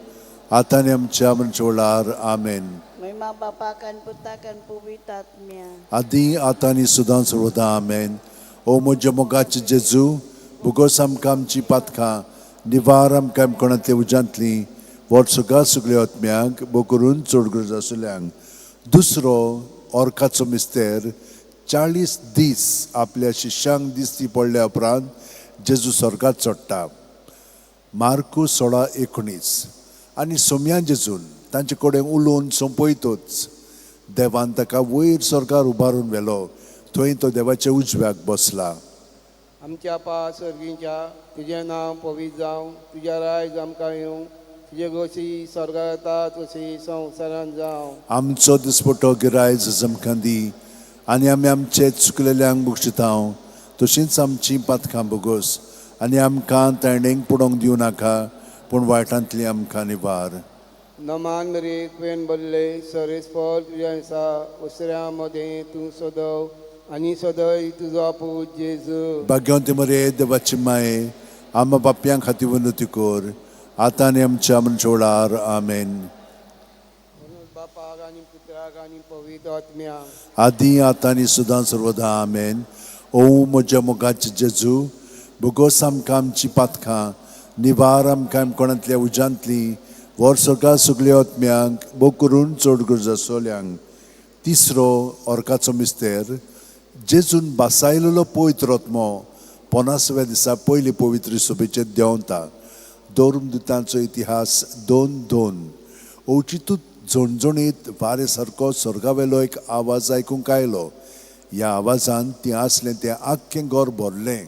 आतां आनी आमच्या मनशा वेळार आमेन. महिमा बापाक आनी पुताक आनी पवित्र आत्म्या आदी आतां आनी सदां सर्वदा आमेन. ओ म्हज्या मोगाचे जेजू भोगोस आमकां आमची पातकां निवार आमकां कोणांतल्या उज्यांतली वर्सुका सगल्या आत्म्यांक भोग करून चड गरज आसल्यांक. दुसरो ऑर्काचो मिस्तेर 40 दीस आपल्या शिष्यांक दिसती पडल्या उपरांत जेजू स्वर्गात चडटा मार्कू 16:19. आनी सोम्या जेजून तांचे कडेन उलोवन सोंपयतच देवान ताका वयर स्वर्गार उबारून व्हेलो, थंय तो देवाच्या उजव्याक बसला. आमच्या पा सर्गींच्या तुजें नांव पवित्र जावं, तुजें रायज आमकां येवं, तुजे गोशी स्वर्गार जाता तशी संवसारांत जावं. आमचो दिसपटो गिरायज आमकां दी आनी आमी आमचे चुकलेल्यांक बक्षितांव तशींच आमची पातकां भोगोस आनी आमकां ताणेंक पडोवंक दिवं नाका पूण वायटांतली आमकां निवार. नमान मरे तुवें बरले सरेस्पर तुज्या दिसा उसऱ्या मदें तूं सदव आनी सदय तुजो पूत जेजू. भाग्यवंती मरे देवाची माये आमा बापयां खातीर विनवती कर आतां आनी आमच्या मनशोळार. आमेन. बापाक आनी पुत्राक आनी पवित्र आत्म्याक आदी आतां आनी सदां सर्वदा. आमेन. ओ म्हज्या मोगाचे जेजू भोगोस आमकां आमची पातकां निवार आमकां कोणांतल्या उज्यांतली वर सगळ्या सगल्या आत्म्यांक भोग करून चड गरज आसतल्यांक. तिसरो अर्काचो मिस्तेर जेजून बासायलेलो पवित्र आत्मो 50व्या दिसा पयली पवित्र सभेचेर देंवता. धर्मदुतांचो इतिहास 2:2. अवचितूच झणझणीत वारे सारको स्वर्गावेलो एक आवाज आयकूंक आयलो. ह्या आवाजान ती आसलें तें आख्खें घर भरलें.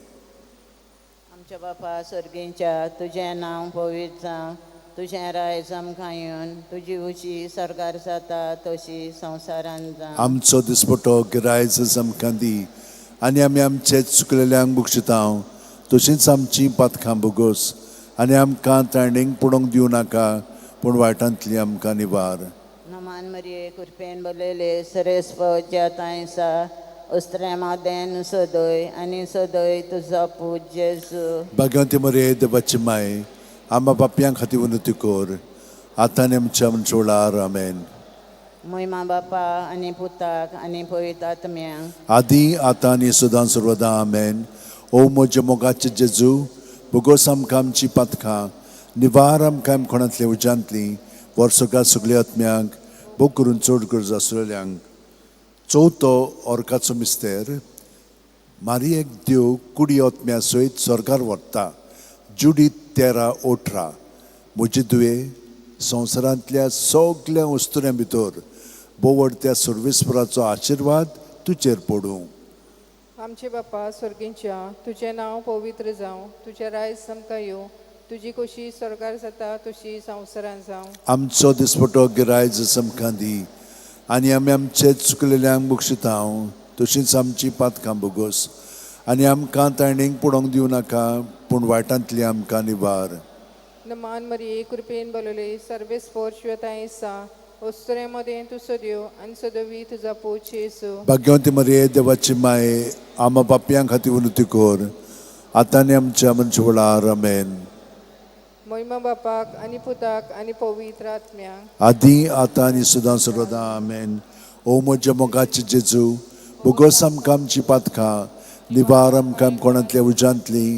आमच्या बापा सर्गींच्या तुजें नांव पवित्र जावं, तुजें रायज आमकां येवन, तुजी उची सरकार जाता तशी संवसारान जावं. आमचो दिसपटो गिरायज आमकां दी आनी आमी आमचे चुकलेल्यांक बक्षितांव तशींच आमची पातकां भोगोस आनी आमकां ताणेंक पडोवंक दिवं नाका पूण वायटांतली आमकां निवार. नमान मरिये कृपेन भरलेले सरेस्पच्या तांयसा उस्त्र्या मादेन सदय आनी सदय तुजो पूत जेजू. भाग्यवंती मरिये देवाची माय आमा बापयां खातीर विनवती कर आतां आनी आमच्या मनशोळार. आमेन. मोहिमा बापा आनी पुताक आनी पवित्र आत्म्याक आदी आतां आनी सदां सर्वदां. आमेन. ओ म्हज्या मोगाचे जेजू भोगोस आमकां आमची पातकां निवार आमकां कोणांतल्या उज्यांतली वर्सगा सगल्या आत्म्यांक भोग करून चड गरज आसलेल्यांक. चवथो अर्काचो मिस्तेर मारियेक देव कुडी आत्म्या सयत स्वर्गार व्हरता. जुडीत 13:18. म्हजे दुवे संवसारांतल्या सगल्या वस्तुऱ्यां भितर बोवड त्या सर्वेस्पराचो आशिर्वाद तुजेर पडूं. आमचे बापा स्वर्गींच्या तुजें नांव पवित्र जावं, तुजें रायज आमकां येवं, तुजी कशी स्वर्गार जाता तशी संवसारान जावं. आमचो दिसपटो गिरायज आमकां दी आनी आमी आमचे चुकलेल्यांक बक्षितांव तशींच आमची पातकां भोगोस आनी आमकां ताणेंक पडोवंक दिवं नाका पूण वायटांतली आमकां निवार. नमान मरिये कृपेन बलवले सर्वेस्पोर शिवताय सा वस्तुरे मदें तूं सद्यो आनी सदवी तुजो पूत जेजू. भाग्यवंती मरिये देवाची माये आमा पापयां खातीर विनवती कर आतां आनी आमच्या मनशा. आमेन. मोहिमा बापाक आनी पुताक आनी पवित्र आत्म्याक आदी आतां आनी सदां सर्वदां. आमेन. ओ म्हज्या मोगाचे जेजू भोगोस आमकां आमची पातकां निवार आमकां कोणांतल्या उज्यांतली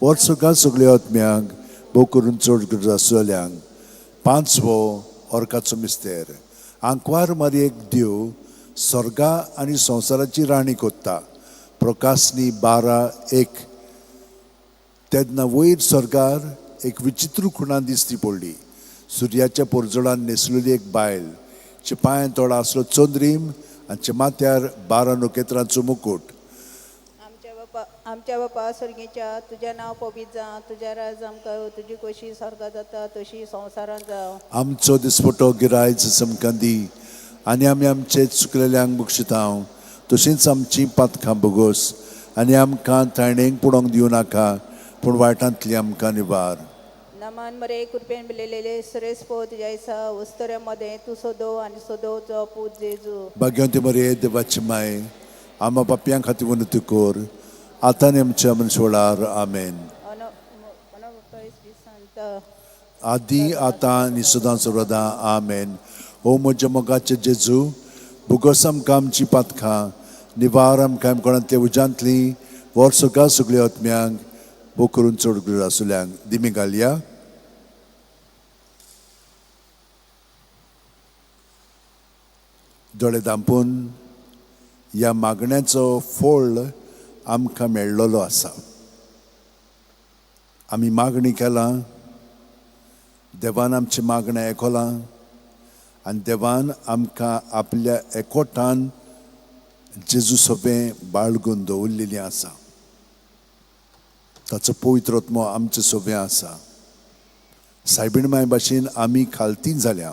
वर्सगा सगल्या आत्म्यांक भोग करून चड गरज आसतल्यांक. पांचवो अर्काचो मिस्तेर आंकवार मारयेक देव स्वर्गा आनी संवसाराची राणी कोत्ता. प्रकाशनी 12:1. तेन्ना वयर स्वर्गार एक विचित्र खुणा दिसती पडली. सुर्याच्या पोरजोळान न्हेसलेली एक बायल, चे पांयां तोडा आसलो चंद्रीम आनी चे माथ्यार 12 नखेत्रांचो मुकूट. आमच्या बापा स्वर्गीच्या तुजें नांव पवित्र जावं, तुजें राज आमकां येवं, तुजी कशी स्वर्गां जाता तशी संवसारान जावं. आमचो दिसपटो गिरायज आमकां दी आनी आमी आमचे चुकलेल्यांक बक्षितांव तशींच आमची पातकां भोगोस आनी आमकां ताणेंक पडोवंक दिवं नाका पूण वायटांतली आमकां निवार. नमान मरे कृपेन बिलेलेले सरेस्पो तुज्या दिसा उस्तऱ्या मदें तूं सदो आनी सदोवचो पूत जेजू. भाग्यवंती मरिये देवाची माय आमा पापयां खातीर विनवती कर आतां आनी आमच्या मनशोळार. आमेन. आदी आतां आनी सदां सर्वदां. आमेन. ओ म्हज्या मोगाचे जेजू भोगोस आमकां आमची पातकां निवार आमकां कोणांतल्या उज्यांतली वर्सगा सगल्या आत्म्यांक भोग करून चड गरज आसल्यांक. दिमी घालया. दोळे धांपून ह्या मागण्याचो फोळ आमकां मेळ्ळलो आसा. आमी मागणी केलां, देवान आमची मागणें आयकलां आनी देवान आमकां आपल्या एकवटान जेजू सोबें बाळगून दवरलेली आसा. ताचो पवित्र आत्मो आमचे सोबें आसा. सायबीण माय भाशेन आमी खालतीन जाल्या,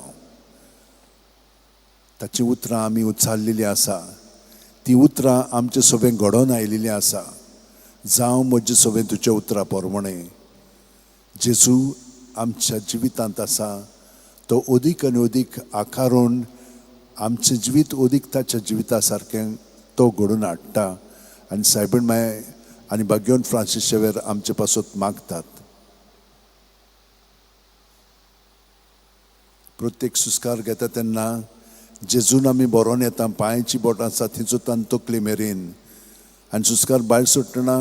ताचीं उतरां आमी उच्चारलेलीं आसा. तीं उतरां आमचे सोबें घडोवन आयिल्लीं आसा. जावं म्हजे सोबें तुज्या उतरां प्रमाणें. जेजू आमच्या जिवितांत आसा, तो अदीक आनी अदीक आकारून आमचें जिवीत अदीक ताच्या जिविता सारकें तो घडोवन हाडटा. आनी सायबीण माय आनी भाग्यवंत फ्रांसीस शेवेर आमचे पासत मागतात. प्रत्येक सुस्कार घेता तेन्ना जेजून आमी बरोवन येता, पांयची बोटां आसा थंयचो तकले मेरेन, आनी सुस्कार भायर सोडटना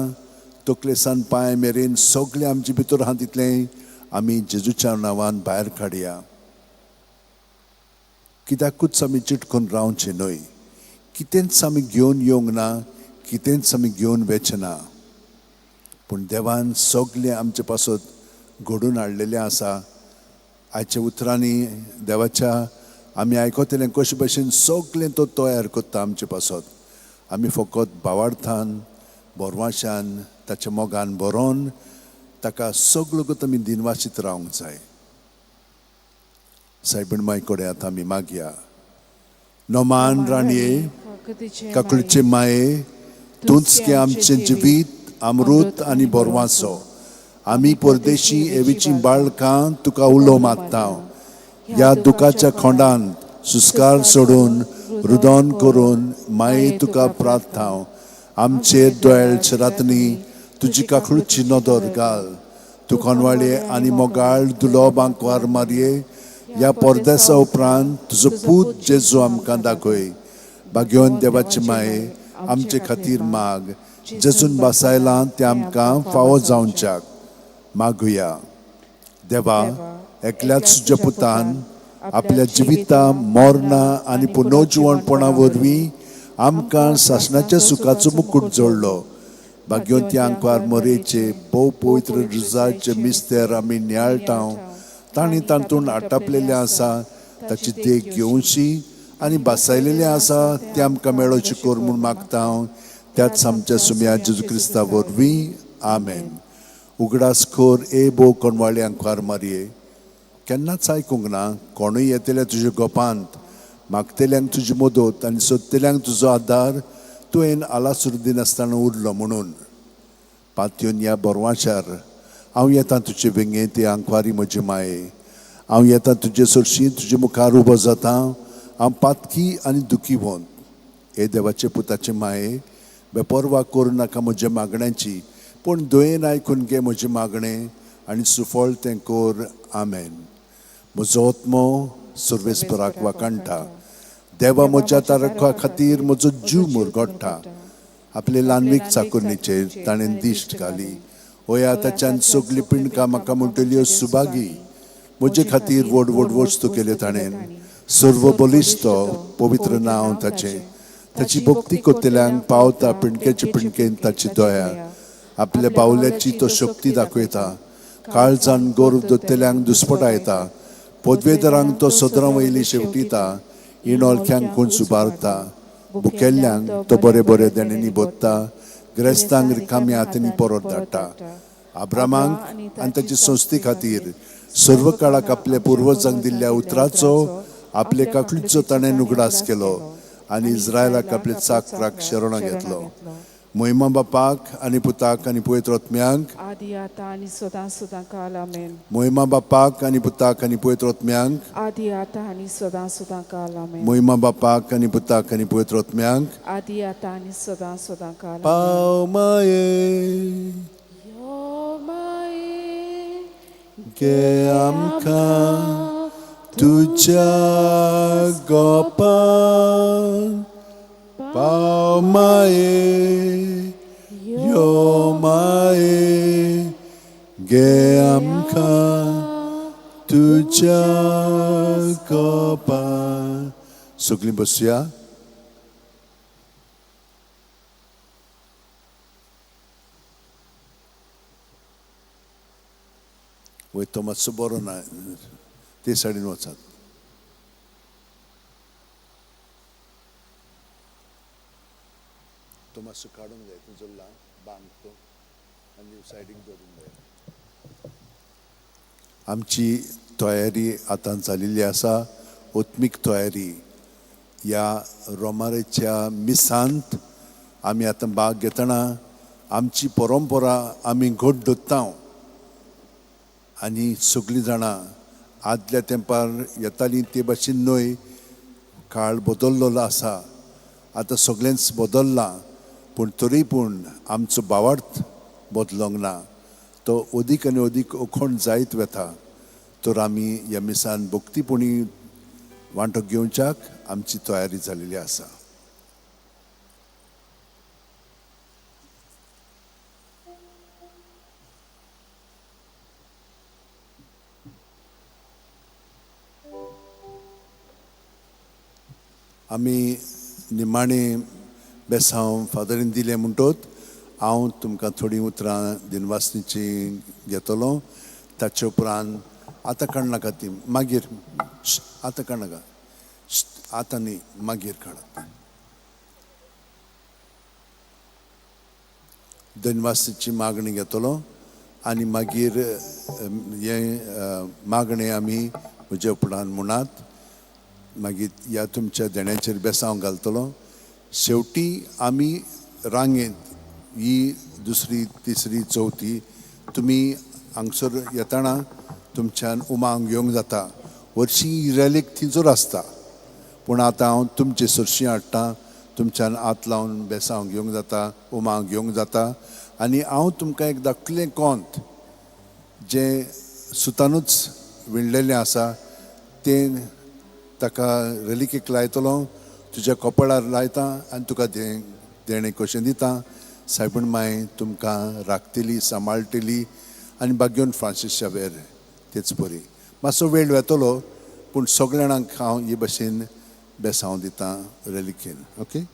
तकले सान पांय मेरेन सगळें आमचे भितर आहा तितलें आमी जेजूच्या नांवान भायर काडया. कित्याकूच आमी चिटकून रावचें न्हय. कितेंच आमी घेवन येवंक ना, कितेंच आमी घेवन वचें ना, पूण देवान सगळें आमचे पासत घडून हाडलेलें आसा. आयच्या उतरांनी देवाच्या आमी आयकतलें कशे भशेन सगळें तो तयार करता आमचे पासत. आमी फकत भावार्थान बोरवाशान ताच्या मोगान बरोवन ताका सगळो आमी दिनवासीत रावंक जाय. सायबीण माय कडेन आतां आमी मागया. नोमान राणये, काकुळचे माये, तूंच गे आमचें जिवीत अमृत आनी बोरवासो. आमी परदेशी एवीची बाळकां तुका उलो मागता. ह्या दुखाच्या खोंडांत सुस्कार सोडून रुदन करून माये तुका प्रार्थना. आमचेर दोळ्याच्या रातनी तुजी काकुळची नदर घाल. तूं कोनवाळे आनी मोगाळ दुलो बांकवार मारये. ह्या परदेसा उपरांत तुजो पूत जेजू आमकां दाखय. भाग्यवंत देवाचे माये आमचे खातीर माग. जेजून बासायलां तें आमकां फावो जावच्याक मागुया. देवा, एकल्याच तुज्या पुतान आपल्या जिविता मरणां आनी पुनर्जिवणपणा वरवीं आमकां सासणाच्या सुखाचो मुकूट जोडलो. भाग्यवंती आंकवार मोरेचे भोव पवित्र रुजाचे मिस्तेर आमी नियाळटा. तांणी तातूंत आटापलेलें आसा ताची देख घेवची आनी बासायलेलें आसा तें आमकां मेळोवचें कर म्हूण मागता. त्याच आमच्या सुम्या जेजू क्रिस्ता वरवीं आमेन. उगडास कर ए भोव कोणवाळे आंकवार मारये. केन्नाच आयकूंक ना कोणूय येतले तुज्या गोपांत, मागतल्यांक तुजी मदत आनी सोदतल्यांक तुजो आदार तुवें आलासुर दिनासतना उरलो म्हणून. पातयेवन ह्या बोरवाच्यार हांव येता तुजे वेंगेंत ते आंकवारी म्हजे माये. हांव येता तुजे सरशी तुजे मुखार उबो जाता. हांव पातकी आनी दुखी वंत. हे देवाचे पुताचे माये, बेपर्वा करूं नाका म्हज्या मागण्यांची, पूण दयेन आयकून घे म्हजें मागणें आनी सुफळ तें कर. आमेन. म्हजो आत्मो सर्वेस्पराक वाखाणटा. देवा म्हज्या तारखा खातीर म्हजो जीव मुरगोडटा. आपले ल्हानवीक चाकुरणीचेर ताणें दिश्ट घाली. ओया ताच्यान सगळीं पिंडकां म्हाका म्हणटल्यो सुभागी. म्हजे खातीर व्हड व्हड वस्तू केल्यो ताणें. सर्व बलिश्ट पवित्र नांव ताचें. ताची भक्ती करतल्यांक पावता पिंडकेचे पिंडकेन ताची दया. आपल्या बावल्याची तो शक्ती दाखयता. काळजान गोरव दोतल्यांक दुस्पटायता. पदवेदारांक तो सदरां वयली शेवटिता. इणोलख्यांक कोण सुबारता. भुकेल्ल्यांक तो बरे बरे देण्यांनी बोत्ता. ग्रेस्तांक रिकाम्या हातांनी परत धाडटा. आब्रामाक आनी ताचे संस्थे खातीर सर्व काळाक आपल्या पुर्वजांक दिल्ल्या उतराचो आपले काकळीचो ताणें उगडास केलो आनी इस्रायलाक आपले चाकराक शरणां घेतलो. महिमा बापाक आनी पुताक आनी पवित्र आत्म्यांक. आदी आतां आनी सदां सदां काल आमेन. महिमा बापाक आनी पुताक आनी पवित्र आत्म्यांक. आदी आतां आनी सदां सदां काल आमेन. महिमा बापाक आनी पुताक आनी पवित्र आत्म्यांक. आदी आतां आनी सदां सदां काल. पाव माये यो माये गे आमकां तुज्या गोपान. पाव माये यो माये गे आमकां तुज्या गोपान. सगळीं बसया. वय तो मातसो बरो ना, ते सायडीन वचात. तो मातसो काडूंक जाय तुजो बांक तो आनी सायडीक दवरूंक जाय. आमची तयारी आतां जाल्ली आसा, आत्मीक तयारी. ह्या रोमारेच्या मिसांत आमी आतां भाग घेतना आमची परंपरा आमी घट दवरता आनी सगळीं जाणां आदल्या तेंपार येतालीं ते भाशेन न्हय, काळ बदल्लेलो आसा, आतां सगळेंच बदल्लां, पूण तरी पूण आमचो भावार्थ बदलोंक ना, तो अदीक आनी अदीक अखंड जायत वता. तर आमी ह्या मिसान भक्तीपणी वांटो घेवच्याक आमची तयारी जाल्ली आसा. आमी निमाणे बेसांव फादरीन दिलें म्हणटोत हांव तुमकां थोडीं उतरां दिनवासनीचीं घेतलो. ताचे उपरांत आतां काडनाका ती, मागीर आतां काडनाका, आतां न्ही, मागीर काडात. धनवासीची मागणी घेतलो आनी मागीर हें मागणें आमी म्हज्या उपरांत म्हणात, मागीर ह्या तुमच्या देण्याचेर बेसांव घालतलो. शेवटी आमी रांगेंत ही दुसरी तिसरी चवथी तुमी हांगसर येतना तुमच्यान उमांग घेवंक जाता. वर्शी रॅलीक थिंचोर आसता, पूण आतां हांव तुमचे सरशी हाडटा, तुमच्यान हात लावन बेसांव घेवंक जाता, उमांग घेवंक जाता. आनी हांव तुमकां एक धाकलें कोंत जें सुतानूच विणलेलें आसा तें ताका रेलिकेक लायतलो, तुज्या कपळार लायता आनी तुका देणें कशें दिता. सायबण माय तुमकां राखतली, सांबाळटली आनी भाग्योन फ्रांसीस शावेर तेच बरी. मातसो वेळ वेतलो, पूण सगळ्या जाणांक हांव हे भशेन बेसांव दिता रेलिकेन. ओके.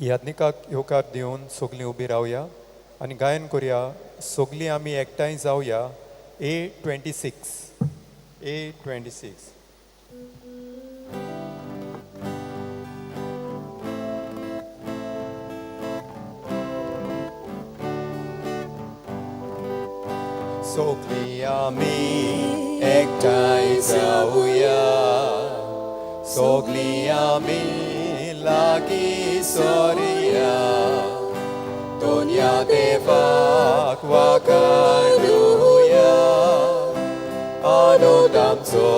याज्ञिकाक येवकार दिवन सगलीं उबी रावया आनी गायन करुया. सगलीं आमी एकठांय जावया. A26, A26. सगलीं आमी एकठांय जावया, सगलीं आमी लागीं सोरया, दोनया देवाक वाखाणुया, आनंद आमचो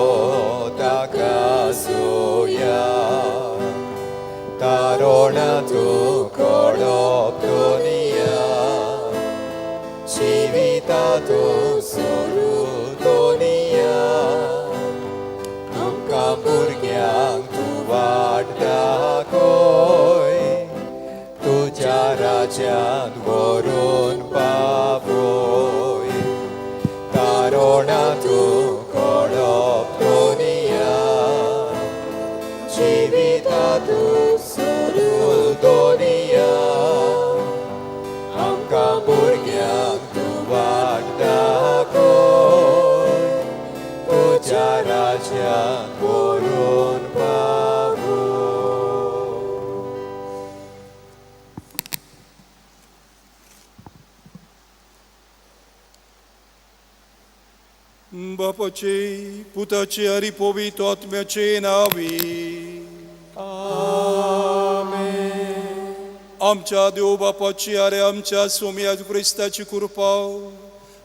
ताका आसुया. तारोणा तूं कोडप दोनया, जिविता तूं सोरू दोनया, आमकां भुरग्यांक तूं वाट दाखय, तुज्या राज्यांत व्हरून पावय. तारोणा तूं कोडप दोनया, जिविता तूं सोरू दोनया, आमकां भुरग्यांक तूं वाट दाखय, तुज्या राज्यांत व्हरून पावय. बापाचे, पुताचे आनी पवित्र आत्म्याचे नांवी. आमच्या देव बापाची आनी आमच्या सोम्या क्रिस्ताची कृपा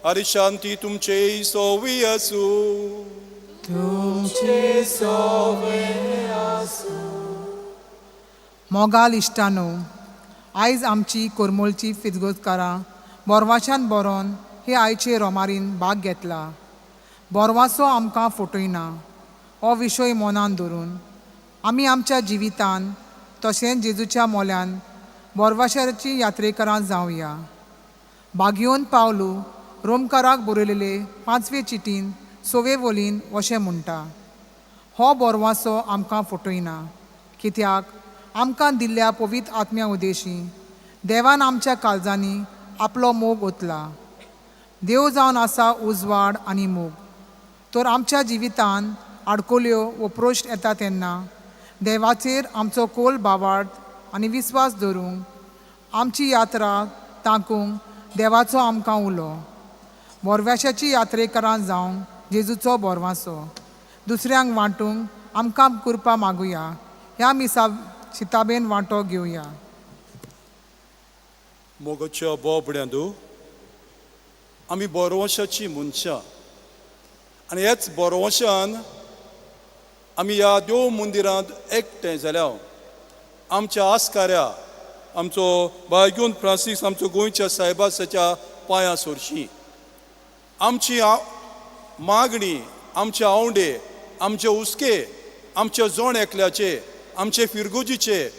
आनी शांती तुमचे सोवी आसूं. तुमचे सोवे आसूं. मोगाल इश्टानो, आयज आमची कोरमोलची फिजगोजकारां बोरवाशान बरोवन हे आयचे रोमारीन भाग घेतला. बोरवासो आमकां फटयना हो विशय मनान धरून आमी आमच्या जिवितान तशेंच जेजूच्या मोल्यान बोरवाशाची यात्रेकरां जावया. बागयोन पावलू रोमकाराक बरयलेले 5वे चिटीन 6वे वोलीन अशें म्हणटा, हो बोरवासो आमकां फटयना, कित्याक आमकां दिल्ल्या पवित्र आत्म्या उदेशी देवान आमच्या काळजांनी आपलो मोग ओतला. देव जावन आसा उजवाड आनी मोग. तर आमच्या जिवितान आडकोल्यो वो प्रश्न येता तेन्ना देवाचेर आमचो कोल बावार्थ आनी विस्वास धरूंक आमची यात्रा ताकूंक देवाचो आमकां उलो. बोरव्याशाची यात्रेकरां जावंक जेजूचो बोरवासो दुसऱ्यांक वांटूंक आमकां कृपा मागुया. ह्या मिसा शिताबेन वांटो घेवया. मोगाच्या बोबड्यांदू, आमी बोरवंशाची मनशां आनी ह्याच बोरवंशान आमी ह्या देव मंदिरांत एकठांय जाल्या. आमच्या आस्काऱ्या आमचो बायगून फ्रांसीस आमचो गोंयच्या सायबाच्या पांयां सोरशी आमची मागणी, आमचे आवंडे, आमचे हुस्के, आमच्या जोण एकल्याचे, आमचे फिरगुजीचे,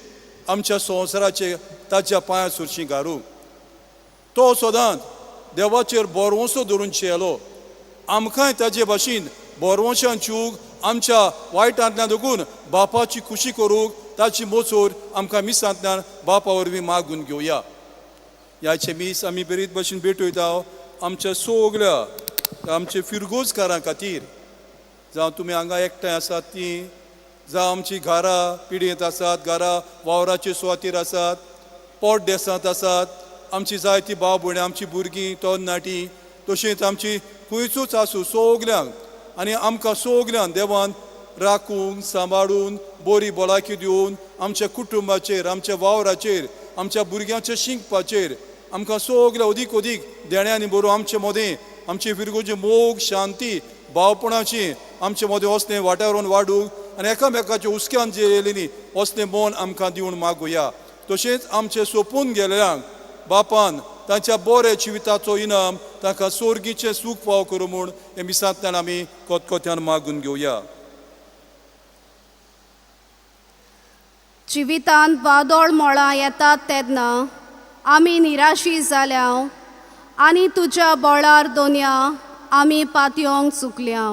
आमच्या संवसाराचे ताच्या पांयां सोरशी घालूंक. तो सदांच देवाचेर बोरवंसो धरून चेलो. आमकांय ताजे भाशेन बोरवंशान चूक आमच्या वायटांतल्यान दुखून बापाची खुशी करूंक ताची मोचोर आमकां मिसांतल्यान बापा वरवीं मागून घेवया. ह्याचे मीस आमी बरीच भाशेन भेटयता आमच्या सगल्या आमचे फिरगोजकारां खातीर. जावं तुमी हांगा एकठांय आसात ती, जावं आमची घरां पिडयेंत आसात, घरां वावराचे सुवातेर आसात, पोट देसांत आसात, आमची जायती भाव भयणां, आमची भुरगीं तरणाटीं, तशेंच आमची खंयचूच आसूं सगल्यांक आनी आमकां सगल्यांक देवान राखून सांबाळून बरी भलायकी दिवन आमच्या कुटुंबाचेर, आमच्या वावराचेर, आमच्या भुरग्यांच्या शिकपाचेर आमकां सगल्या अदीक अदीक देण्यांनी बरोवन आमचे मदें आमचे फिरगोचे मोग, शांती, भावपणाची आमचे मदें असलें वाठारान वाडूंक आनी एकामेकाच्या हुस्क्यान जे येयलें न्ही असलें मन आमकां दिवन मागुया. तशेंच आमचें सोंपून गेल्ल्यांक बापान तांच्या बऱ्या जिविताचो इनाम तांकां सोर्गीचें सूख फाव करूं म्हूण हे मिसांतल्यान आमी कोतकोत्यान मागून घेवया. जिवितांत वादळ मळां येतात तेन्ना आमी निराशी जाल्या आनी तुज्या बळार दोनया आमी पातयोंक चुकल्या.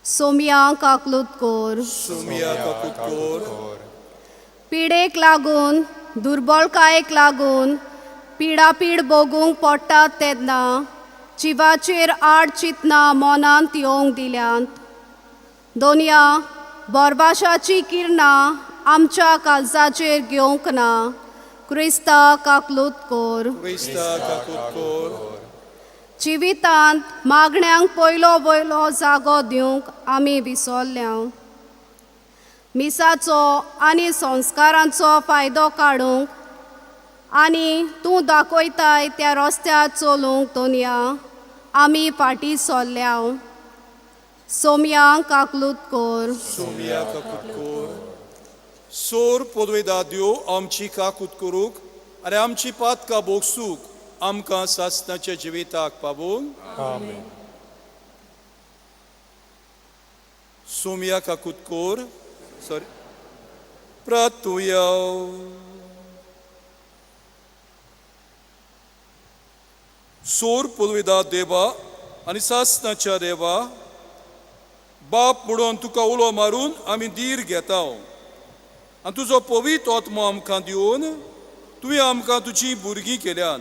सोमया काकलूत कोर. सोमया काकूत कोर. पिडेक लागून, दुर्बलकायेक लागून पिडापीड भोगूंक पडटात तेन्ना जिवाचेर आड चिंतनां मनांत येवंक दिल्यांत. दोनया बोरवाशाची किरणां आमच्या काळजाचेर घेवंक ना. क्रिस्ता काकलूत कोर. क्रिस्ता काकूत कोर. जिवितांत मागण्यांक पयलो वयलो जागो दिवंक आमी विसरल्या. मिसाचो आनी संस्कारांचो फायदो काडूंक आनी तूं दाखयताय त्या रस्त्यार चलूंक दोनया आमी फाटीं सरल्या. सोमयांक काकलूत कोर. सोमया काकूत कोर. सोर पोदवेदा देव आमची काकूत करूंक आनी आमची पातकां भोगसूक आमकां सासणाच्या जिविताक पावून. आमेन. सोमया काकूत कोर. सॉरी प्रातुया. सोर पुलविदा देवा आनी सासणाच्या देवा बाप म्हणून तुका उलो मारून आमी धीर घेता आनी तुजो पवित्र आत्मो आमकां दिवन तुवें आमकां तुजी भुरगीं केल्यान.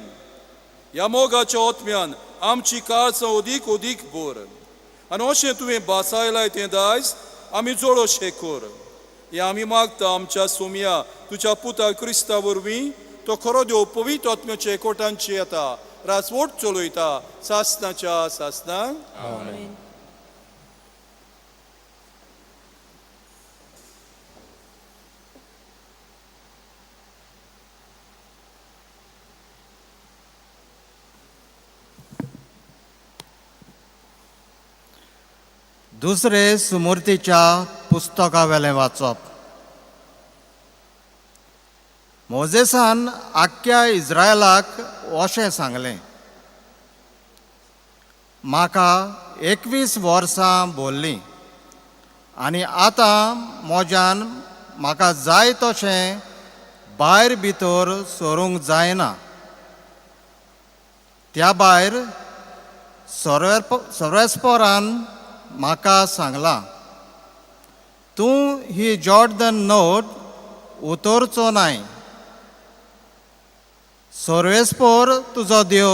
ह्या मोगाच्या आत्म्यान आमची काळजां अदीक अदीक भर आनी अशें तुवें बासायलाय तें दायज आमी जोड अशें कर. हें आमी मागता आमच्या सोमया तुज्या पुता क्रिस्ता वरवीं तो खरो देव पवित्र आत्म्याचे एकवटांची येता राजवट चलयता सासणाच्या सासणाक. आमेन. दुसरे सुमूर्तीच्या पुस्तकावेलें वाचप. मोजेसान आख्ख्या इस्रायलाक अशें सांगलें, म्हाका 21 वर्सां भरलीं आनी आतां म्हज्यान म्हाका जाय तशें भायर भितर सरूंक जायना. त्या भायर सर्वेस्परान म्हाका सांगलां, तूं ही जॉर्डन नोट उतरचो नाय. सर्वेस्पोर तुजो देव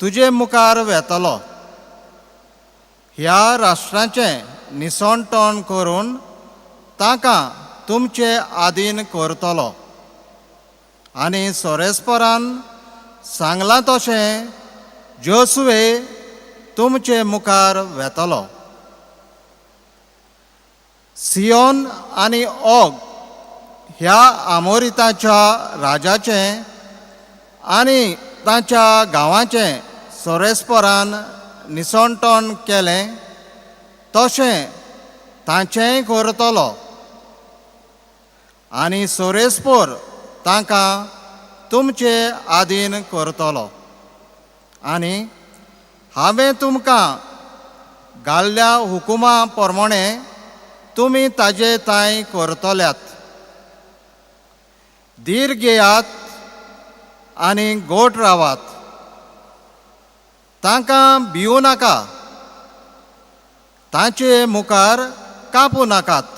तुजे मुखार वेतलो. ह्या राष्ट्रांचें निसणटण करून तांकां तुमचे आदीन करतलो. आनी सोरेस्परान सांगलां तशें जोसुवे तुमचे मुखार वेतलो. सियोन आनी ओग ह्या आमोरिताच्या राजाचें आनी तांच्या गांवाचें सोरेस्परान निसणटण केलें तशें तांचेंय करतलो. आनी सोरेस्पोर तांकां तुमचे आदीन करतलो. आनी हांवें तुमकां घाल्ल्या हुकुमा प्रमाणे तुमी ताजे तांय करतल्यात. धीर घेयात आनी गोट रावात. तांकां भिवूं नाका, तांचे मुखार कापूं नाकात.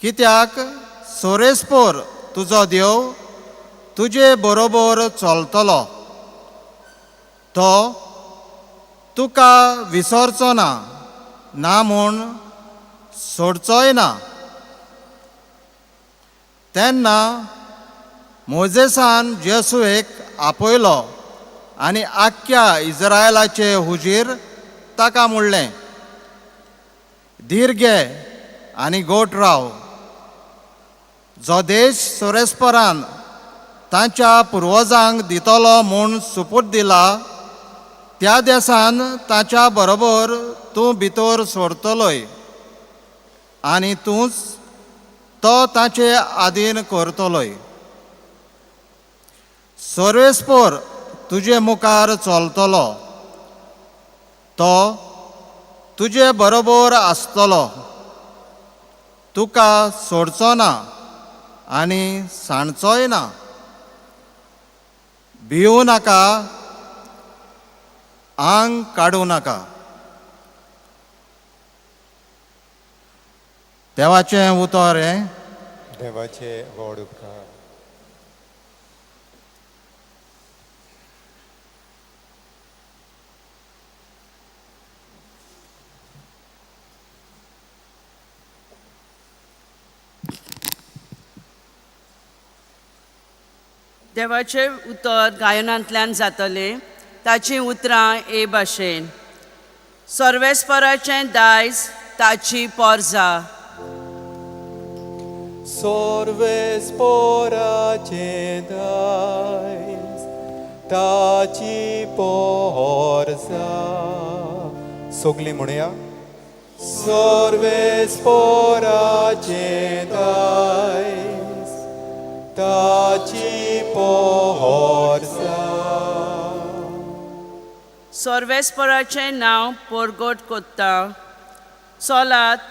कित्याक सोरेस्पोर तुजो देव तुजे बरोबर चलतलो. तो तुका विसरचो ना, ना म्हूण सोडचोय ना. तेन्ना मोजेसान जेसुएक आपयलो आनी आख्ख्या इस्रायलाचे हुजीर ताका म्हणलें, धीर घे आनी गोट राव. जो देश सोरेस्परान तांच्या पुर्वजांक दितलो म्हूण सुपूत दिला त्या देसान ताच्या बरोबर तूं भितर सोडतलोय आनी तूंच तो ताचे आदीन करतलोय. सर्वेस्पोर तुजे मुखार चलतलो, तो तुजे बरोबर आसतलो, तुका सोडचो ना आनी सांडचोय ना. भिवूं नाका, आंग काडूं नाका. देवाचें उतर हें देवाचे व्हड उपकार. देवाचें उतर गायनांतल्यान जातलें. ताचीं उतरां ए भाशेन. सर्वेस्पराचें दायज ताची पोरजा. सर्वेस्पराचें दायज ताची पोरजा. सगळीं म्हणया. सर्वेस्पराचें दायज ताची पोरजा. सर्वेस्पराचें नांव परगट कोत्ता. चलात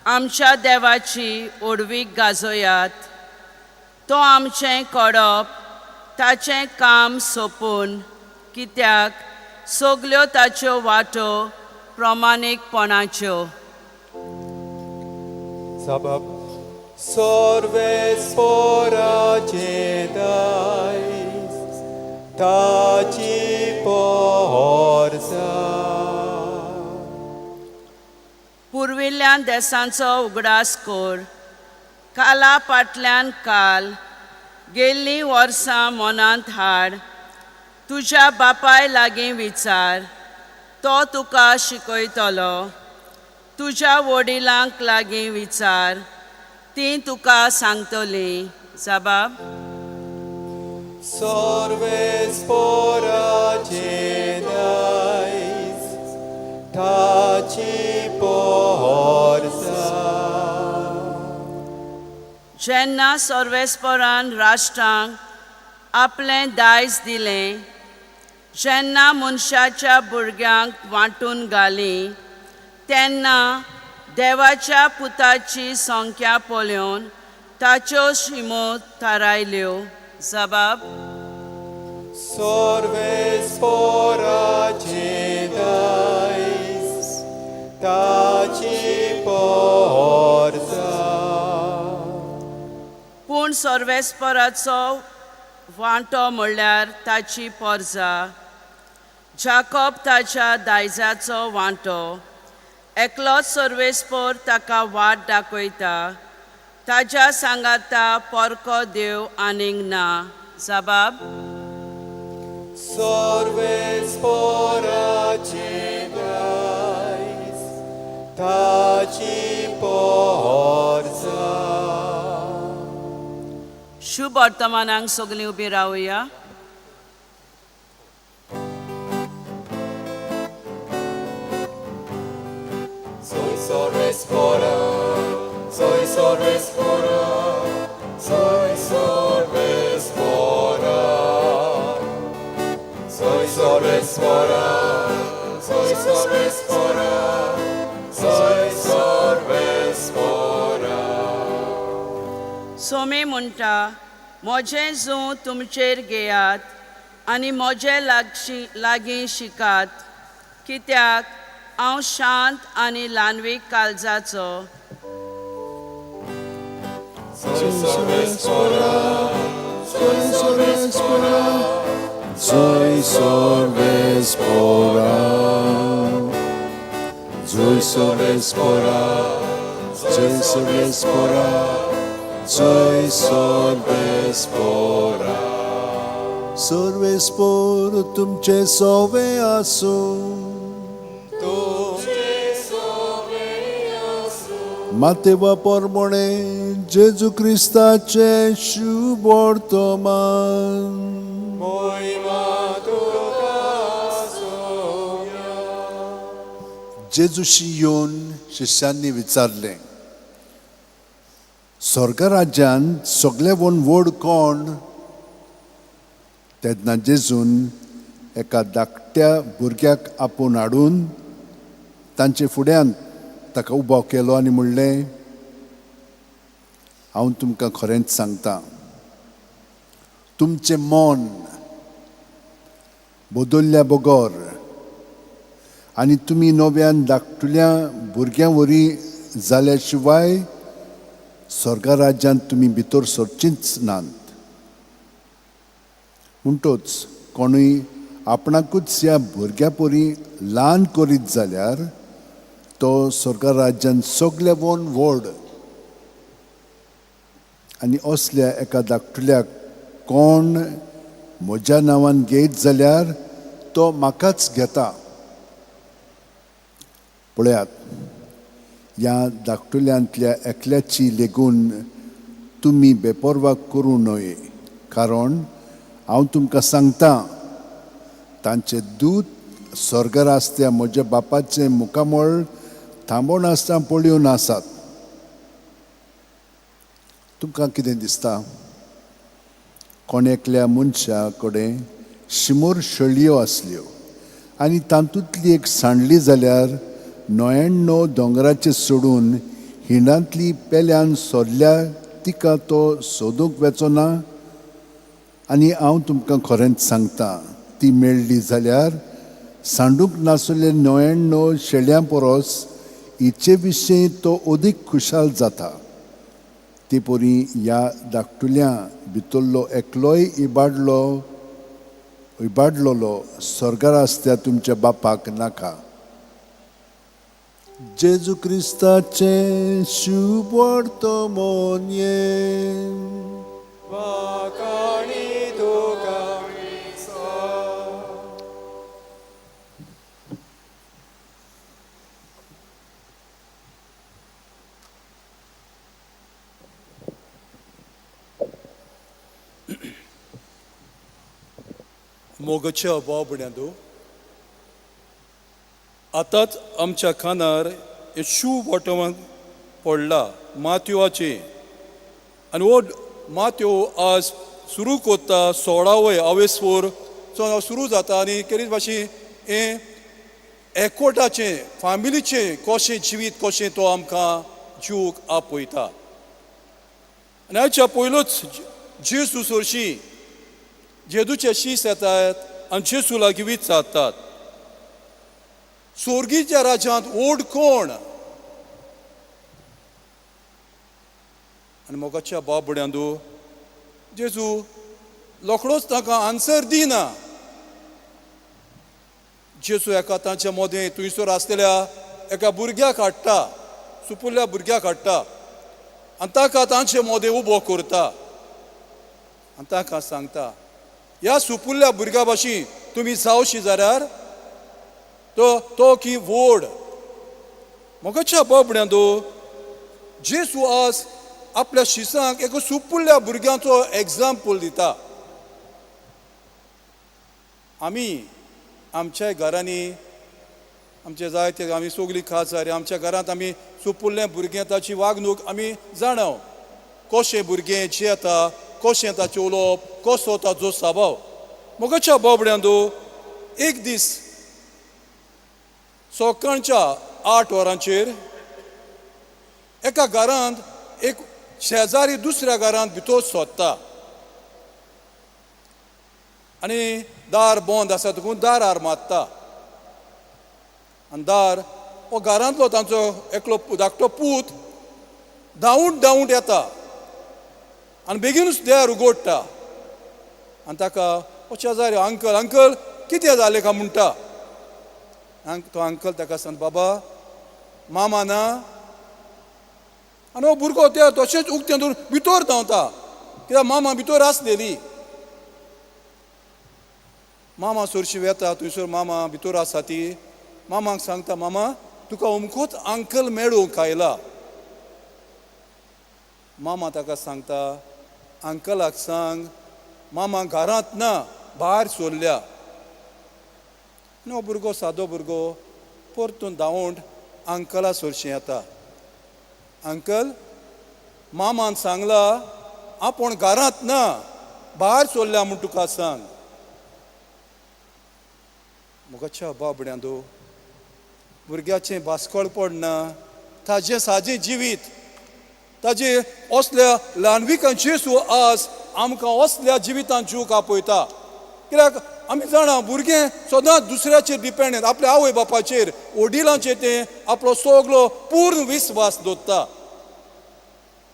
आमच्या देवाची ओडवीक गाजोयात. तो आमचें कडप ताचें काम सोंपून, कित्याक सगल्यो ताच्यो वाटो प्रमाणीकपणाच्यो. सबब सर्वेस्पराचें दायज ताची पोरजा. पुर्विल्ल्या देसांचो उगडास कर. काला फाटल्यान काल गेल्लीं वर्सां मनांत हाड. तुज्या बापाय लागीं विचार, तो तुका शिकयतलो. तुज्या वडिलांक लागीं विचार, तीं तुका सांगतलीं. जबाब. सर्वेस्पराचें दायज ताची पोरजा. जेन्ना सर्वेस्परान राष्ट्रांक आपलें दायज दिलें, जेन्ना मनशाच्या भुरग्यांक वांटून घालीं, तेन्ना देवाच्या पुताची संख्या पळोवन ताच्यो शिमो थारायल्यो. जबाब. सर्वेस्पराचें दायज ताची पोरजा. पूण सर्वेस्पराचो वांटो म्हणल्यार ताची पोरजा. जाकोब ताच्या दायजाचो वांटो. एकलोच सर्वेस्पर ताका वाट दाखयता. ताज्या सांगाता परको देव आनीक ना. जबाब. सर्वेस्पराचें दायज ताची पोरजा. शुभ वर्तमानांक सगळीं उबी रावया. Soy sorvespora, soy sorvespora, soy sorvespora. Soy sorvespora, soy sorvespora, soy sorvespora. Somi म्हणटा, म्हजें जूं तुमचेर घेयात आनी म्हजे लागीं शिकात, कित्याक हांव शांत आनी ल्हानवीक काळजाचो. Soy sorvespora, soy sorvespora, soy sorvespora, soy sorvespora, soy sorvespora, soy sorvespora. सर्वेस्पोर तुमचे सोवे आसूं. मातेवा पोरमोणे जेजू क्रिस्ताचे शुभ वर्तमान. जेजूशी येवन शिष्यांनी विचारलें, स्वर्ग राज्यांत सगळे व्हड व्हड कोण? तेन्ना जेजून एका धाकट्या भुरग्याक आपोवन हाडून तांचे फुड्यांत ताका उबो केलो आनी म्हणलें, हांव तुमकां खरेंच सांगता, तुमचें मन बदल्ल्या बगर आनी तुमी नव्यान धाकटुल्या भुरग्यां वरी जाल्या शिवाय स्वर्गा राज्यांत तुमी भितर सरचींच नात. म्हणटच कोणूय आपणाकूच ह्या भुरग्या परी ल्हान करीत जाल्यार तो स्वर्गा राज्यांत सगल्या वोन व्हड. आनी असल्या एका धाकटुल्याक कोण म्हज्या नांवान घेयत जाल्यार तो म्हाकाच घेता. पळयात, ह्या धाकटुल्यांतल्या एकल्याची लेगून तुमी बेपर्वा करूं न्हय, कारण हांव तुमकां सांगता, तांचे दूत स्वर्गार आसत्या म्हज्या बापाचें मुखामळ थांबोवन आसतना पळोवन आसात. तुमकां कितें दिसता? कोण एकल्या मनशा कडेन 100 शेळयो आसल्यो आनी तातूंतली एक सांडली जाल्यार 99 दोंगराचेर सोडून हिंडांतली पेल्यान सोदल्या तिका तो सोदूंक वचो ना? आनी हांव तुमकां खरेंच सांगता, ती मेळ्ळी जाल्यार सांडूंक नासले 99 शेळयां परस हिचे विशीं तो अदीक खुशाल जाता. ते परी ह्या धाकटुल्या भितरलो एकलोय इबाडलोलो स्वर्गार आसत्या तुमच्या बापाक नाका. जेजू क्रिस्ताचें शुभ वर्तमान. मोगाच्या बाबड्यांदो, आतांच आमच्या कानार हें शू वाटोवंक पडला मातयोचे. आनी हो मात्यो आज सुरू कोत्ता 16वय आवेसफोर सुरू जाता आनी केरीच भाशेन हें एकवटाचें फामिलीचें कशें जिवीत कशें तो आमकां जिवूक आपयता. आनी आयच्या पयलोच जेजू सरशी जेजूचे शीस येतात आनी जेजू लागीं विचारतात, स्वर्गीच्या राज्यांत ओड कोण? आनी मोगाच्या बाबड्यांदो, जेजू लोकडोच तांकां आन्सर दिना. जेजू एका तांच्या मदें थंयसर आसलेल्या एका भुरग्याक हाडटा, सुपुल्ल्या भुरग्याक हाडटा आनी ताका तांचे मदें उबो करता आनी तांकां सांगता, ह्या सुपुल्ल्या भुरग्या भाशेन तुमी जावशी जाल्यार तो की व्हड. मोगाच्या बाबड्यांदो, जेजू आज आपल्या शिसांक एका सुपुल्ल्या भुरग्यांचो एग्जाम्पल दिता. आमी आमच्या घरांनी आमचे जायते आमी सगळीं खास जाली आमच्या घरांत आमी सुपुल्ले भुरगें ताची वागणूक आमी जाणाव, कशें भुरगें जेता, कशें ताचें उलोवप, कसो ताचो सभाव. मोगाच्या बाबड्यांदो, एक दीस सकाळच्या 8 वरांचेर एका घरांत एक शेजारी दुसऱ्या घरांत भितर सोदता आनी दार बंद आसा देखून दारार मारता आनी दार हो घरांतलो तांचो एकलो धाकटो पूत धांवूट धांवूट येता आनी बेगीनूच दार उगडटा आनी ताका ओ शेजारी, अंकल अंकल कितें जालें काय म्हणटा. तो अंकल ताका सांग, बाबा मामा ना. आनी हो भुरगो ते तशेंच उक्तें दवरून भितर धांवता, कित्याक मामा भितर आसलेली. मामा सरशी वेता थंयसर मामा भितर आसा ती मामाक सांगता, मामा तुका अमकोच अंकल मेळूंक आयला. मामा ताका सांगता, अंकलाक सांग मामा घरांत ना, भायर सोडल्या. आनी हो भुरगो सादो भुरगो परतून धांवून अंकला सरशी येता. अंकल मामान सांगला आपूण घरांत ना, भायर सोडल्या म्हूण तुका सांग. मोगाच्या बाबड्यांदो, भुरग्याचें बास्कळ पडना, ताजें साजें जिवीत ताजे असल्या ल्हानविकान जेजू आज आमकां असल्या जिवितान जीव आपयता. कित्याक आमी जाणा भुरगें सदांच दुसऱ्याचेर डिपेंडंट, आपल्या आवय बापायचेर वडिलांचेर तें आपलो सगलो पूर्ण विस्वास दवरता.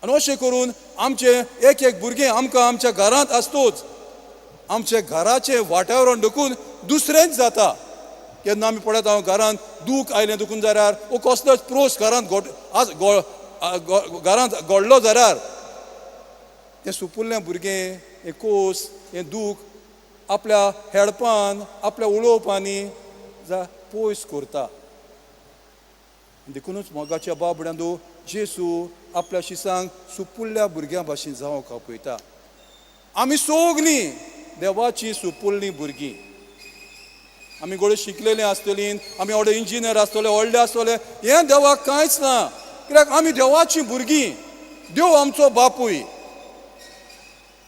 आनी अशें करून आमचें एक एक भुरगें आमकां आमच्या घरांत आसतूच आमचें घराचें वातावरण देखून दुसरेंच जाता. केन्ना आमी पळयता हांव घरांत दूख आयलें दुखून जाल्यार वो कसलोच प्रोस घरांत घरांत घडलो जाल्यार तें सुपुल्लें भुरगें हें कोस हें दूख आपल्या हेडपान आपल्या उलोवपांनी जा पयस करता. देखुनूच मोगाच्या बाबड्यांदू जेसू आपल्या शिसांक सुपुल्ल्या भुरग्यां भाशेन जावंक आपयता. आमी सगलीं देवाची सुपुल्लीं भुरगीं. आमी गोडे शिकलेलीं आसतलीं, आमी व्हडले इंजिनियर आसतले, व्हडले आसतले, हें देवाक कांयच ना. कित्याक आमी देवाचीं भुरगीं, देव आमचो बापूय.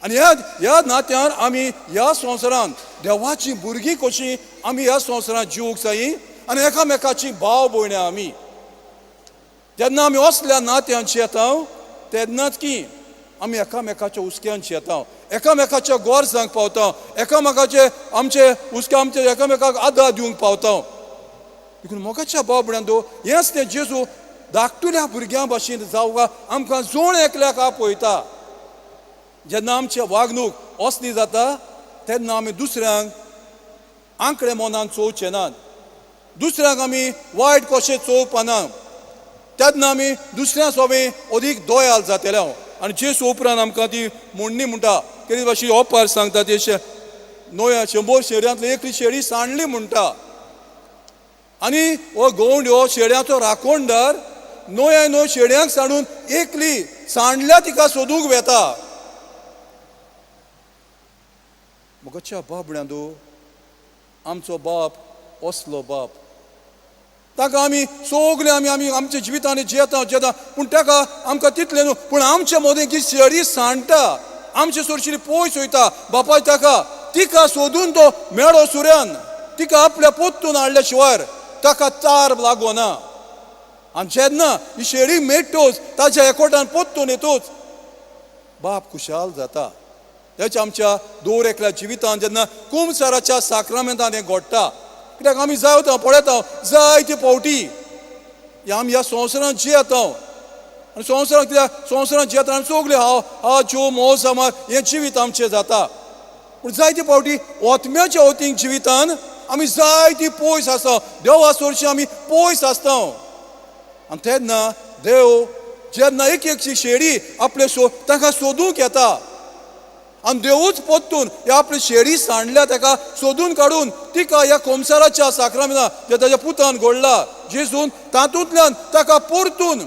आनी ह्या नात्यान आमी ह्या संवसारांत देवाचीं भुरगीं कशीं आमी ह्या संवसारांत जिवूंक जायी आनी एकामेकाची भाव भयणां आमी. जेन्ना आमी असल्या नात्यान येता तेन्नाच की आमी एकामेकाच्या हुस्क्यान येता, एकामेकाच्या गरजांक पावता, एकामेकाचे आमचे हुस्के आमचे एकामेकाक आदार दिवंक पावता. देखून मोगाच्या भाव भयणांनो हेंच तें जेजू धाकटुल्या भुरग्यां भाशेन जावं आमकां जोण एकल्याक आपयता. जेन्ना आमची वागणूक असली जाता तेन्ना आमी दुसऱ्यांक आंकडे मनान चोवचे नात, दुसऱ्यांक आमी वायट कशें चोवपाना, तेन्ना आमी दुसऱ्या सोबे अदीक दयाल जातले. आनी जेजू उपरांत आमकां ती म्हणणी म्हणटा कितें भाशेन ओपार सांगता ती न्हय 100 शेळयांतली एकली शेळी सांडली म्हणटा. आनी हो गवंड हो शेळयांचो राखणदार न्हय न्हय शेळयांक सांडून एकली सांडल्या तिका सोदूंक वेता. मोगाच्या बाबड्यांदो आमचो बाप असलो बाप, ताका आमी सगळे आमी आमी आमच्या जिवितांनी जियेता जियेता, पूण ताका आमकां तितलें न्हू, पूण आमच्या मदें की शेळी सांडटा आमचे सोरशी पयस वयता बापाय ताका तिका सोदून तो मेळो सुर्यान तिका आपल्या पोत्तून हाडल्या शिवाय ताका तार लागना. आनी जेन्ना ही शेळी मेळटोच ताच्या एकवटान पोत्तून येतोच बाप खुशाल जाता. तेच आमच्या दर एकल्या जिवितान जेन्ना कुमसाराच्या साक्रामेंतान हें घडटा, कित्याक आमी जायता पळयता जायते फावटी आमी ह्या संवसारांत जियेता आनी संवसारांत कित्याक संवसारांत जियेता आनी सगळे हांव हा ज्यो मोज आमार हें जिवीत आमचें जाता. पूण जायते फावटी ओतम्याच्या वतीन जिवितान आमी जायती पयस आसता, देवा सोरशी आमी पयस आसता. आनी तेन्ना देव जेन्ना एक एक शेळी आपले तांकां सोदूंक येता आनी देवूच पोत्तून ह्या आपली शेळी सांडल्या ताका सोदून काडून तिका ह्या कोमसाराच्या साक्रामेंतान जे ताच्या पुतान घडला जेजून तातूंतल्यान ताका परतून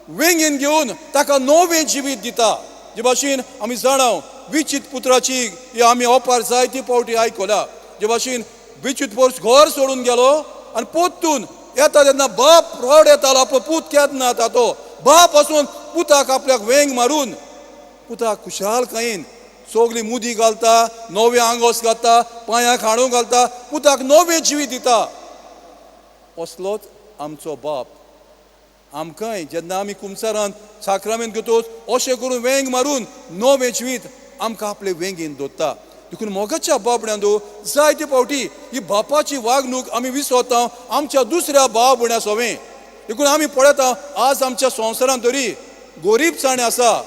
वेंगेन घेवन ताका नवें जिवीत दिता. जे भाशेन आमी जाणा विचित पुत्राची ही आमी ओपार जायती फावटी आयकल्या. जे भाशेन विचित पुत्र घर सोडून गेलो आनी पोत्तून येता तेन्ना बाप रड येतालो आपलो पूत केन्ना येता तो बाप आसून पुताक आपल्याक वेंग मारून पुताक खुशालकायेन सगली मुदी घालता, नवें आंगोस घालता, पांयांक हाडूंक घालता, पुताक नवें जिवीत दिता. असलोच आमचो बाप आमकांय जेन्ना आमी कुमसारान साक्रामेंत घेतोच अशें करून वेंग मारून नवें जिवीत आमकां आपले वेंगेन दवरता. देखून मोगाच्या बाबड्यांदो जायते फावटी ही बापाची वागणूक आमी विसरता आमच्या दुसऱ्या भाव भयणां सोवें. देखून आमी पळयता आज आमच्या संवसारांत तरी गोरीबसाण आसा,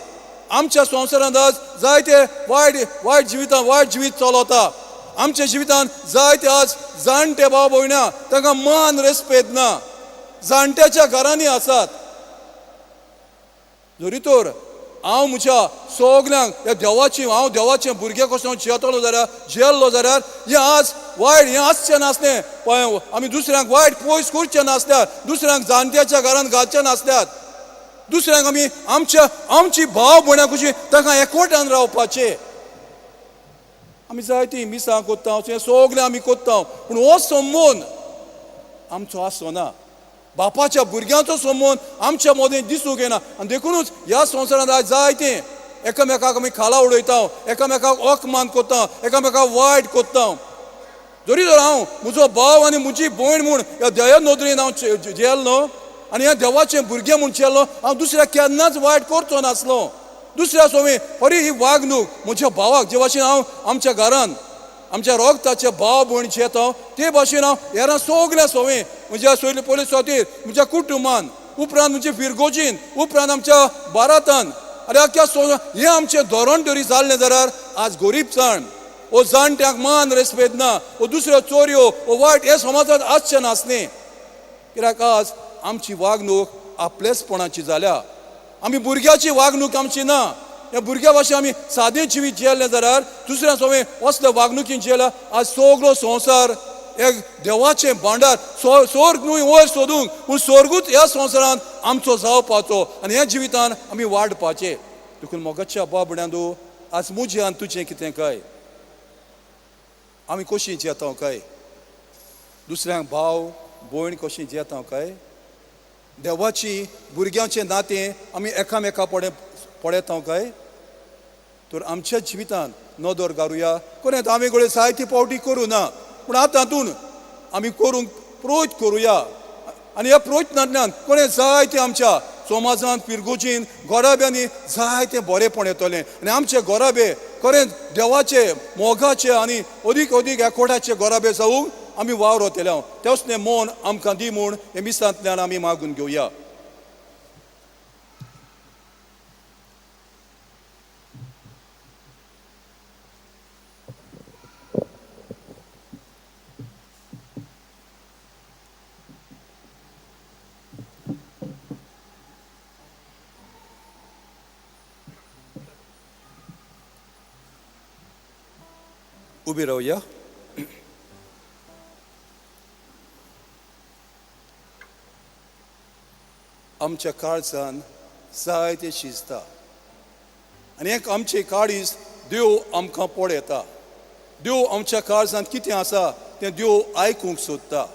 आमच्या संवसारांत आज जायते वायट वायट जिवितां वायट जिवीत चलता. आमच्या जिवितांत जायते आज जाणटे भाव भयणां तांकां मान रेस्पेद ना, जाणट्याच्या घरांनी आसात. जरी तर हांव म्हज्या सगल्यांक ह्या देवाची हांव देवाचें भुरगें कसो जियेतलो जाल्यार जियेल्लो जाल्यार हें आज वायट हें आसचें नासलें. पळय आमी दुसऱ्यांक वायट पयस करचें नासल्यार, दुसऱ्यांक जाणट्याच्या घरांत घालचें नासल्यार, दुसऱ्यांक आमी आमच्या आमची भाव भयणां कशी तांकां एकवटान रावपाचें. आमी जायतीं मिसां कोत्ता, हें सगळें आमी कोत्ता, पूण हो संबंद आमचो आसना. बापाच्या भुरग्यांचो संबंद आमच्या मदें दिसूंक येना. आनी देखुनूच ह्या संवसारांत आयज जायतें एकामेकाक आमी खाला उडयता, एकामेकाक अपमान कोत्ता, एकामेकाक वायट कोत्ता. जरी तर हांव म्हजो भाव आनी म्हजी भयण म्हूण ह्या दया नदरेन हांव जेल्लो आनी ह्या देवाचें भुरगें म्हूण जेल्लो, हांव दुसऱ्या केन्नाच वायट करचो नासलो. दुसऱ्या सोवे बरी ही वागणूक म्हज्या भावाक जे भाशेन हांव आमच्या घरान आमच्या रोगताचे भाव भयण जेता ते भाशेन हांव हेरां सगल्या सोवे म्हज्या सोयले पयले सोतीर म्हज्या कुटुंबान उपरांत म्हणजे फिरगोजीन, उपरांत आमच्या भारतान. आनी अख्ख्या हें आमचें धोरण तरी जाल्लें जाल्यार आज गरीब जाण ओ जाणट्यांक मान रेस्पेद ना, ओ दुसऱ्यो चोरयो ओ वायट हे समाजांत आसचें नासलें. कित्याक आज आमची वागणूक आपलेसपणाची जाल्या, आमी भुरग्याची वागणूक आमची ना. ह्या भुरग्या भाशेन आमी सादें जिवीत जियेलें जाल्यार दुसऱ्या सगळें असल्या वागणुकीन जियेल्यार आज सगळो संवसार एक देवाचें भांडार, स्वर्ग न्हय वयर सोदूंक पूण स्वर्गूच ह्या संवसारांत आमचो जावपाचो आनी ह्या जिवितान आमी वाडपाचें. देखून मोगाच्या बाबड्यांदू आज म्हजें आनी तुजें कितें काय, आमी कशीं जियेता काय, दुसऱ्यांक भाव भयण कशीं जियेता काय, देवाची भुरग्यांचें नातें आमी एकामेका पळयता काय. तर आमच्या जिवितान नदर घालुया. कोणें आमी घडये जायती पावटी करूं ना, पूण आतां तातूंत आमी करूंक प्रयत्न करुया. आनी ह्या प्रयत्नांतल्यान कोणें जायते आमच्या समाजांत पिरगुजीन घराब्यांनी जायते बरेंपण येतलें आनी आमचे घराबे खरेंच देवाचे मोगाचे आनी अदीक अदीक एकवटाचे घराबे जावंक आमी वावर वतले. तेंच मन आमकां दी म्हूण हे मिसांतल्यान आमी मागून घेवया. उबी रावया. आमच्या काळजान जायते शिजता आनी एक आमचे काळीज देव आमकां पळयता. देव आमच्या काळजांत कितें आसा तें देव आयकूंक सोदता.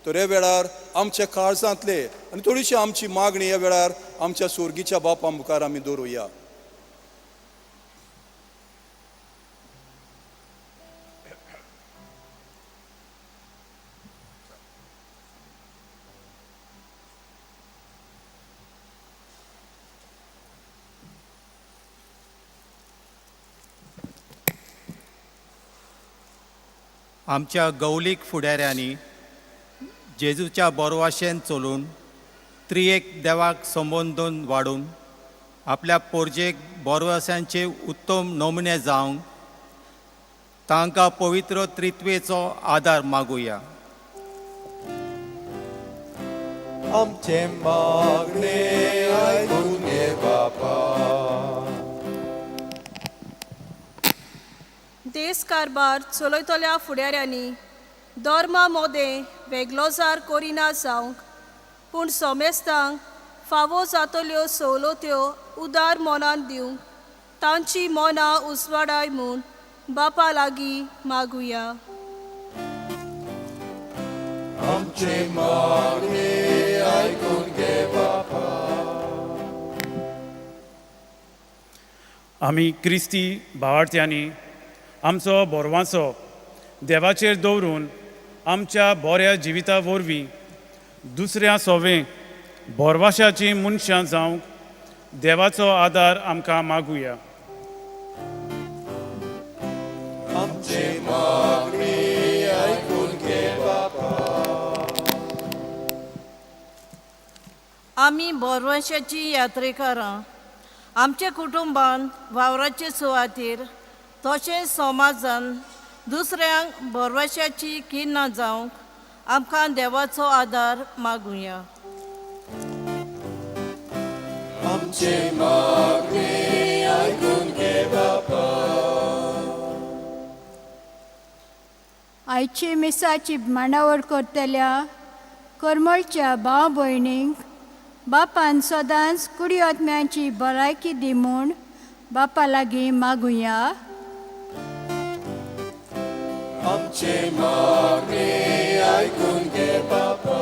तर ह्या वेळार आमच्या काळजांतले आनी थोडीशी आमची मागणी ह्या वेळार आमच्या स्वर्गीच्या बापा मुखार आमी दवरुया. आमच्या गौलीक फुडाऱ्यांनी जेजूच्या बोरवाशेन चलून त्रियेक देवाक संबोधून वाडून आपल्या पोरजेक बोरवाशांचे उत्तम नमुने जावंक तांकां पवित्र त्रित्वेचो आदार मागुया. आमचे मागणे आयकून घे बापा. देश कारभार चलयतल्या फुडाऱ्यांनी धर्मा मोदें वेगळोजार करिना जावंक पूण समेस्तांक फावो जातल्यो सवलत्यो उदार मनान दिवंक तांची मनां उजवाडाय म्हूण बापा लागीं मागुया. आमचे मागणे आयकून घे बापा. आमी क्रिस्ती भावार्थ्यांनी आमचो बोरवांचो देवाचेर दवरून आमच्या बऱ्या जिविता वरवीं दुसऱ्या सोवे बोरवाशाचीं मनशां जावंक देवाचो आदार आमकां मागुया. आमचे मागणे आयकून घे बापा. आमी बोरवाशाचीं यात्रेकारां आमच्या कुटुंबान वावराचे सुवातेर तशेंच समाजान दुसऱ्यांक बोरवाशाची किन्ना जावंक आमकां देवाचो आदार मागुया. आमचे मागणे आयकून घे बापा. आयची मिसाची मांडावळ करतल्या करमळच्या भाव भयणींक बापान सदांच कुडी आत्म्यांची भलायकी दी म्हूण बापा लागीं मागुया. आमचे मागणे आयकून घे बापा.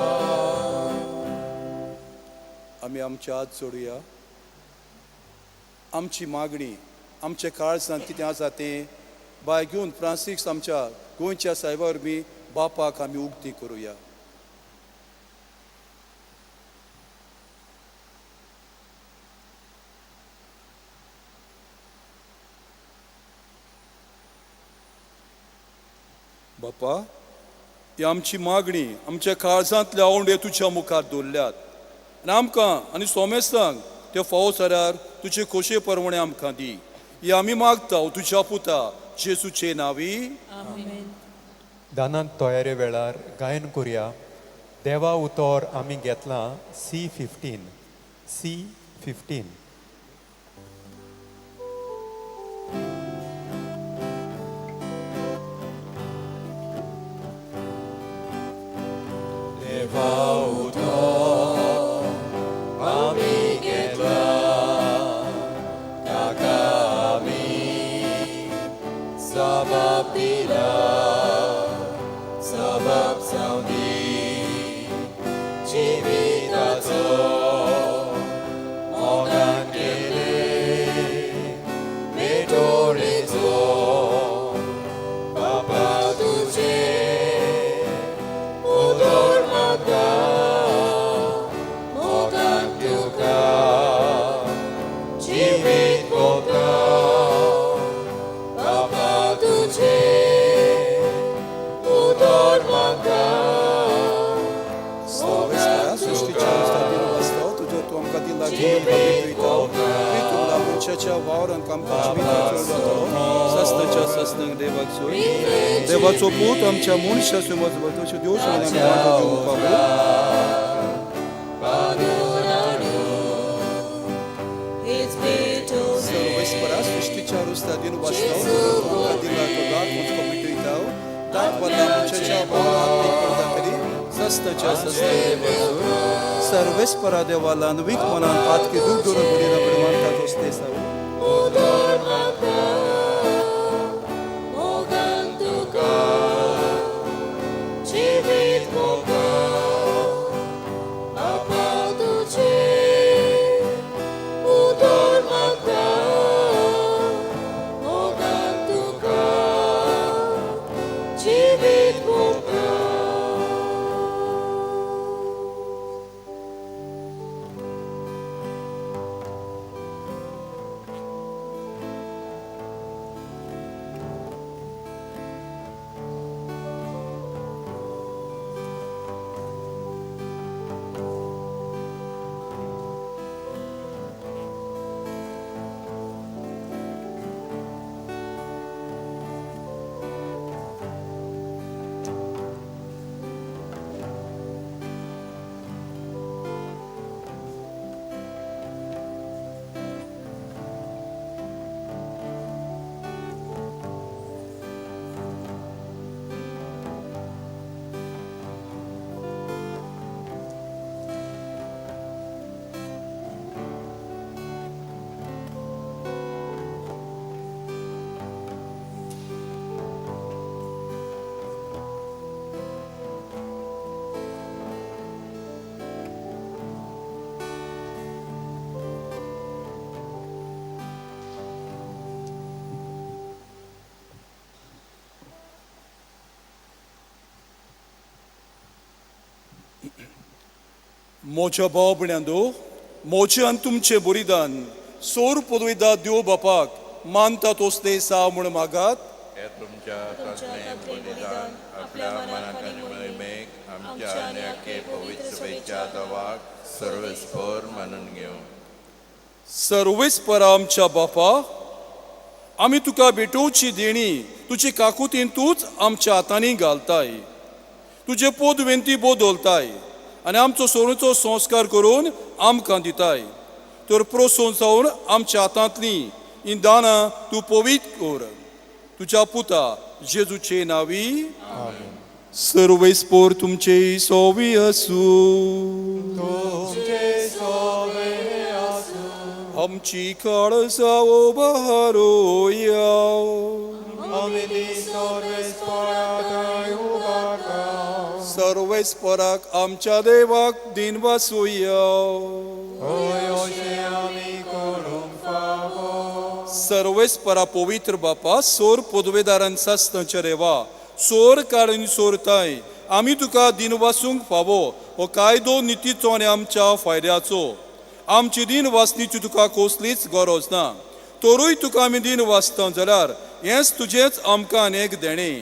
आमी आमचे हात जोडुया. आमची मागणी आमच्या काळजांत कितें आसा तें बाय घेवन फ्रांसीस आमच्या गोंयच्या सायबा वरवीं बापाक आमी उक्ती करुया. बापा, ही आमची मागणी आमच्या काळजांतले आवंडे तुज्या मुखार दवरल्यात. आनी आमकां आनी सोमेस्तांक त्यो फावो जाल्यार तुजे खोशये परवणे आमकां दी. ही आमी मागता तुज्या पुता जेजूचे नांवी. दानांत तयारे वेळार गायन करुया देवा उतर आमी घेतलां C15 C15. देवा उतर आमी घेतला ताका आमी सबाब दिला सबाब जावं दी जिविताचो मोगान केले भेटवणेचो बापा तुजें उतर मागता मोगान तुका जिवीत भोगता बापा तुजें उतर मागता सर्वेस्परा सृश्टीच्या उस्तादीन वास्तव तुज्या तूं आमकां दिला जीवन भेटयता प्रितुला मनशाच्या वावरान आमकां जिविताचो जातलो सस्तच्या सस्तंग देवाक सोय देवाचो पूत आमच्या मनशा मजबत अश्यो देव आमी वांटो घेवंक पावू. सर्वेस्परा सृश्टीच्या उस्तादीन वास्तव तुज्या तूं आमकां दिला तो दाग उजको पेटयता दाग वल्ला मनशाच्या वावरान जातली सस्तच्या सस्तंग देवाक सोय. सर्वेस्परा देवा ल्हानवीक मनान पातकी दूख दवरून बरी मानता तोस्ते सावू. उतर मागता मोगान तुका जिवीत भोगता बापा तुजें उतर मागता मोगान तुका जिवीत भोगता. मोच्या भाव भयणांनो, मोचे आनी तुमचें बलिदान सोर पुरयता देव बापाक मानता तोसले सा म्हूण मागात. हे तुमच्या हातांतलें बलिदान आपल्या मनाक आनी महिमेक आमच्या आनी आख्खे पवित्र सभेच्या देवाक सर्वेस्पर मानून घेवं. सर्वेस्परा आमच्या बापा, आमी तुका भेटोवची देणी तुजी काकुतीन तूंच आमच्या हातांनी घालताय, तुजे पोद वेंती बदलताय आनी आमचो सोरूचो संस्कार करून आमकां दिताय. तर प्रोत्सोन जावन आमच्या हातांतली ही दानां तूं पवित्र कर तुज्या पुता जेजूचे नांवी. सर्वेस्पोर तुमचे सोवी आसूं. आमची काळजां उबारोया. सर्वेस्पराक आमच्या देवाक दिन वासुया. सर्वेस्परा पवित्र बापा, सोर पदवेदारान सासणाच्या रेवा सोर काडून सोरताय आमी तुका दिन वासूंक फावो हो कायदो नितीचो आनी आमच्या फायद्याचो. आमची दिन वासनीची तुका कसलीच गरज ना, तरूय तुका आमी दिन वाचता जाल्यार हेंच तुजेंच आमकां अनेक देणें.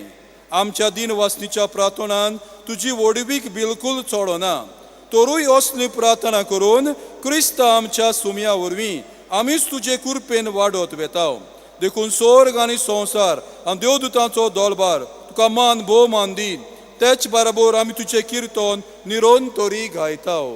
आमच्या दिन वासनीच्या प्रार्थनान तुजी व्हडवीक बिलकूल चडना. तरूय असली प्रार्थना करून क्रिस्ता आमच्या सुमया वरवीं आमीच तुजे कृपेन वाडत वेताव. देखून स्वर्ग आनी संवसार आनी देवदूतांचो दोलबार तुका मान भोवमान दी. तेच बरोबर आमी तुजें किर्तन निरंतरी गायताव.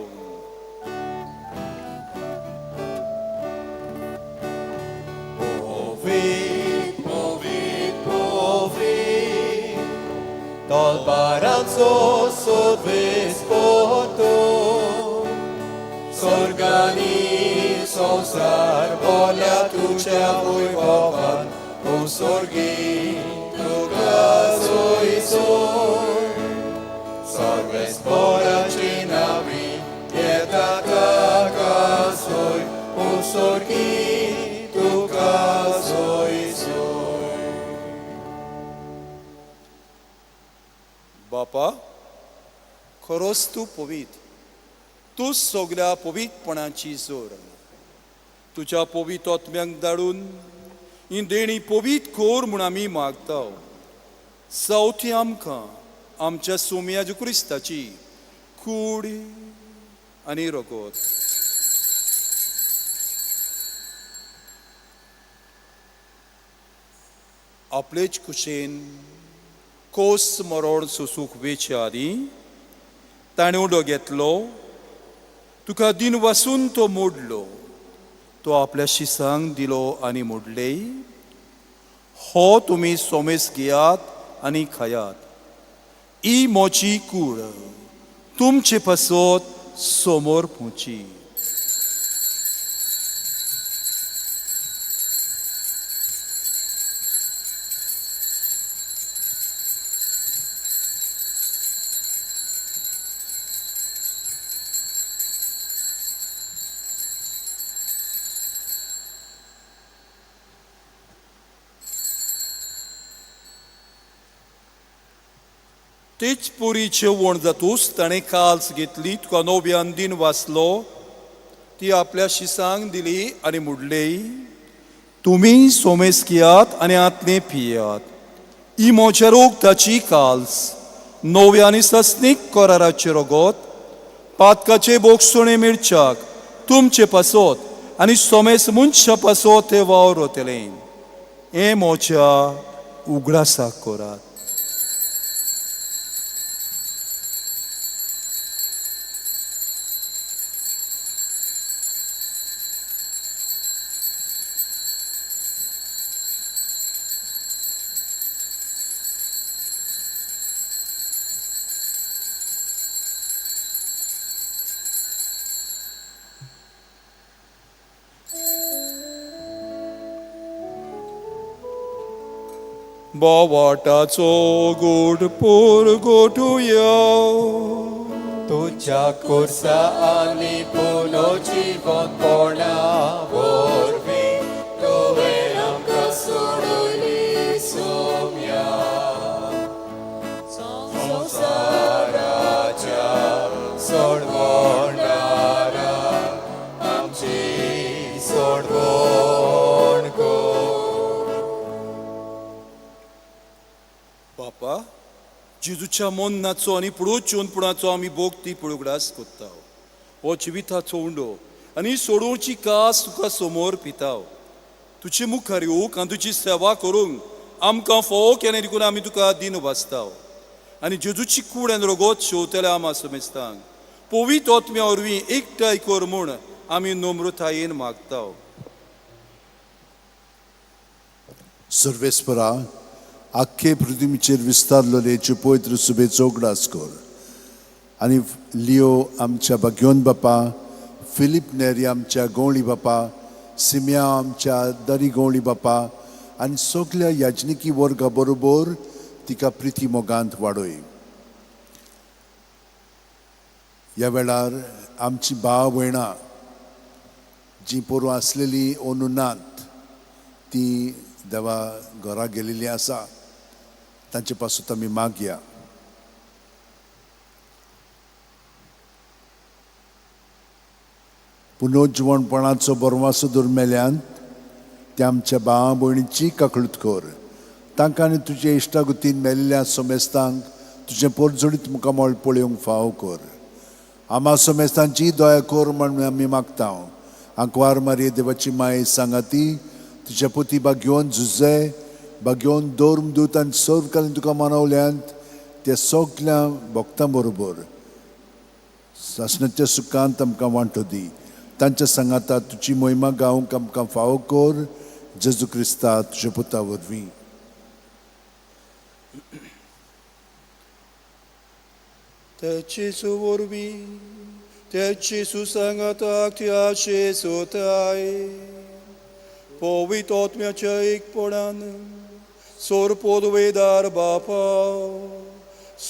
Tolbaranzo sodvespoto Sorgani sonsar bolja tuča vojvovan U sorgi tuka soisor Sorvespora činavi jeta taka soj U sorgi tuka soisor. बापा, खरोच तूं पवित्र, तूं सगल्या पवित्रपणाची जोर. तुज्या पवित्र आत्म्याक धाडून ही देणी पवित्र कर म्हूण आमी मागता. सावथी आमकां आमच्या सोम्या क्रिस्ताची कूड आनी रगत. आपलेच कुशेन कोस मरोण सोसूंक वेचे आदीं ताणें उडो घेतलो, तुका दिन वासून तो मोडलो, तो आपल्या शिसांक दिलो आनी मोडले, हो तुमी सोमेस घेयात आनी खायात, ही मोची कूड तुमचे पासत समोर पोवची. तेच पुरी जेवण जातूच ताणें काल्स घेतली, तुका नव्यान दिन वाचलो, ती आपल्या शिसांक दिली आनी मुडली, तुमी सोमेस घेयात आनी आतलें पियात, ही म्हज्या रोगताची काल्स, नव्या आनी सस्नीक कराराचें रगत, पातकाचे बोगसुणे मिरच्याक तुमचे पासत आनी सोमेस मनशा पासत तें वावर वतलें, हें म्हज्या उगडासाक करात. बोवाटाचो गोड पोर गोठुया तुज्या कोर्सा आनी पुनोजिवनपणा वरवीं तुवें आमकां सोडयली सोम्या संवसाराच्या सोडवणारा आमची सोडवण कर. बापा, जेजूच्या मोन्नाचो आनी पुडोचूनपणाचो आमी भोगती पुळगडास कोत्ता. हो जिविताचो उंडो आनी सोडोवची कास तुका समोर पिताव. तुजे मुखार येवंक आनी तुजी सेवा करूंक आमकां फोव केलें देखून आमी तुका दिन वाचताव. आनी जेजूची कूड आनी रगत शेवतल्या आमा समेस्तांक पवित्र आत्म्या वरवीं एकठांय कर म्हूण आमी नम्रतायेन मागताव. सर्वेस्परा, आख्खे पृथ्वीचेर विस्तारलेले पवित्र सुबेचो उगडास कर आनी लियो आमच्या भाग्योन बापा, फिलीप नेरी आमच्या गवळी बापा, सिम्या आमच्या दरी गवळी बापा आनी सगल्या याजनिकी वर्गा बरोबर तिका प्रिती मोगांत वाडय. ह्या वेळार आमची भाव भयणां जीं पोरूं आसलेलीं अंदू नात तीं देवा घरा गेलेलीं आसा, तांचे पासून आमी मागया. पुनोज्वणपणाचो बरवासो दुर्मेल्यान त्या आमच्या भावा भयणीची काकळूत कर. तांकां आनी तुजे इश्टागुतीन मेल्ल्या सोमेस्तांक तुजें पोरजोडीत मुखामळ पळोवंक फावो कर. आमा सोमेस्तांची दया कर म्हण आमी मागता. आंकवार मारये देवाची माय सांगाती तिच्या पुती बागयोन झुजे बागयोन दोर्म दूत आनी सर्व कालीन तुका मनवल्यांत त्या सगल्या भक्तां बरोबर सासणाच्या सुखांत आमकां वांटो दी. तांच्या सांगाता तुजी मोहिमा गावंक आमकां फावो कर जेजू क्रिस्ता तुज्या पुता वरवीं. तेचेसु वरवीं तेचेसु सांगाताक त्याचे सोताय पवित्र आत्म्याच्या एकपणान सोर पोदवेदार बापा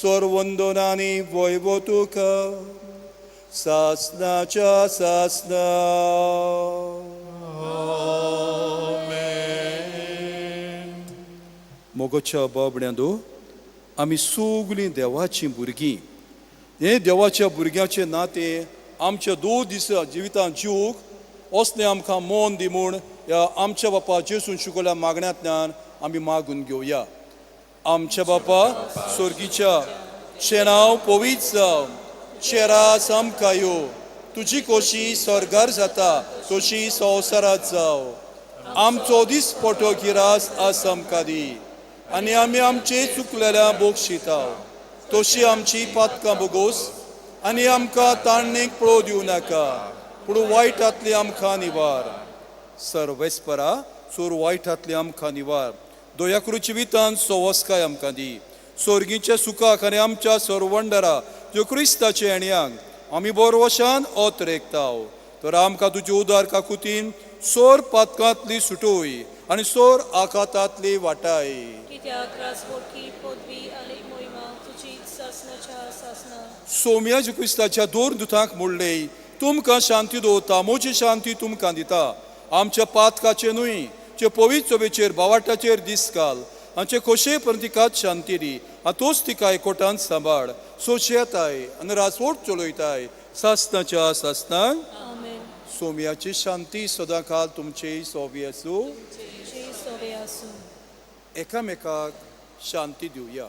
सर्वंदनानी वैभव तुका सासनाच्या सासना. मोगोच्या बाबड्यांदो आमी सगळीं देवाचीं भुरगीं. हें देवाच्या भुरग्याचें नातें आमच्या दोन दीस जिवितांत जिवूंक असलें आमकां मन दी म्हूण ह्या आमच्या बापा जेसून शिकयल्या मागण्यांतल्यान आमी मागून घेवया. आमच्या बापा सोर्गीच्या शेणाव पवित्र जावं, चेरास आमकां यो, तुजी कोशी स्वर्गार जाता तशी संवसारांत जावं. आमचो दिसपटो गिरास आज आमकां दी आनी आमी आमचे चुकलेल्या बोगशिता तशी आमची पातकां बोगोस आनी आमकां ताणणेक पळोव दिवं नाका पूण वायटांतली आमकां निवार. सर्वेस्परा चोर वायटांतली आमकां निवार. दयाकृ जिवितान सवस्काय आमकां दी. सोर्गीच्या सुखाक आनी आमच्या सर्वंडरा ज्यो क्रिस्ताचे येण्यांक आमी बोरवशान ओत रेखताव तर आमकां तुजे उदार काकुतीन सोर पातकांतली सुटोय आनी सोर आखातांतली वाटाय. सोम्या क्रिस्ताच्या दोन दुतांक मोडले तुमकां शांती दवरता, म्हजी शांती तुमकां दिता. आमच्या पातकाचे न्हय जे पवित्र चोबेचेर बावाटाचेर दीस घाल आमचे खोशे पर्यंत शांती दी आनी तोच तिका एकवटान सांबाळ सोशेताय आनी रासवट चलयताय सासनाच्या सासनाक. सोम्याची शांती सदांकाल तुमचेय सोबी आसूं. एकामेकाक शांती दिवया.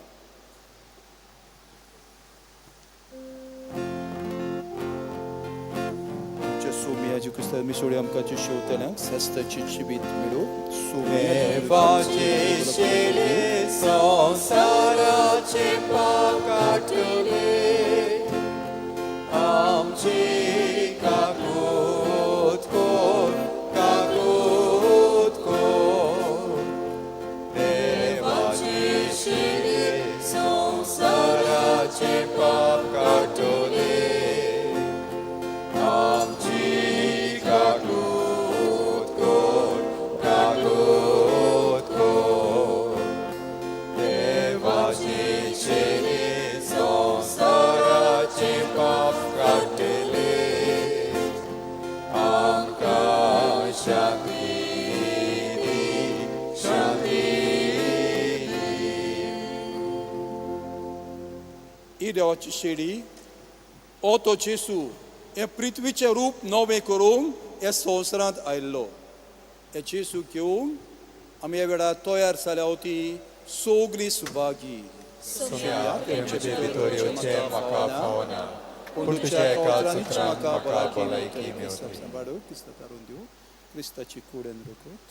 सोम्याची क्रिस्तांव मिसोळी आमकां शेवतल्यांक सासणाची जिवीत मेळूं. देवाचे शेले संवसाराचे पाप काडटले आमची काकूत कर, काकूत कर. देवाचे शेले संवसाराचे पाप काडटले आमची काकूत कर, काकूत कर. देवाचे शेले संवसाराचे पाप काडटले आमकां शांती दी, शांती दी. ही देवाची शेडी ओ तो जेसू हें पृथ्वीचें रूप नवें करूंक ह्या संवसारांत आयिल्लो. हे जेसू घेवन आमी ह्या वेळार तयार जाल्या ती सगळी सुभागी. तुमचे भितर येवचें म्हाका फावना पूण तुज्या एका सुत्रान म्हाका भलायकी मेवतली. सांबाळू क्रिस्ता तारून दिवं क्रिस्ताची कूड आनी रगत.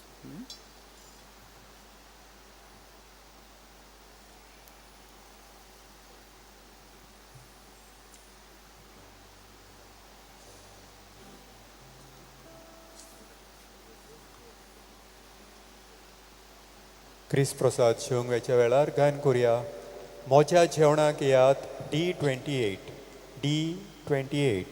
क्रिस्त प्रसाद जेवंक वेच्या वेळार गायन करुया. म्हज्या जेवणाक येयात D28 D28.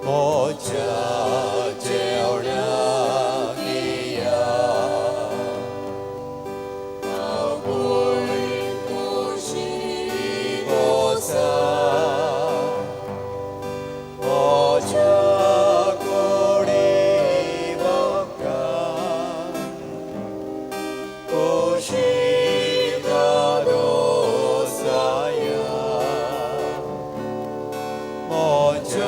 म्हज्या जेवणाक येयात आवय कुशी बसा म्हज्या कुडी म्हाका कुशी दादोसाया. म्हज्या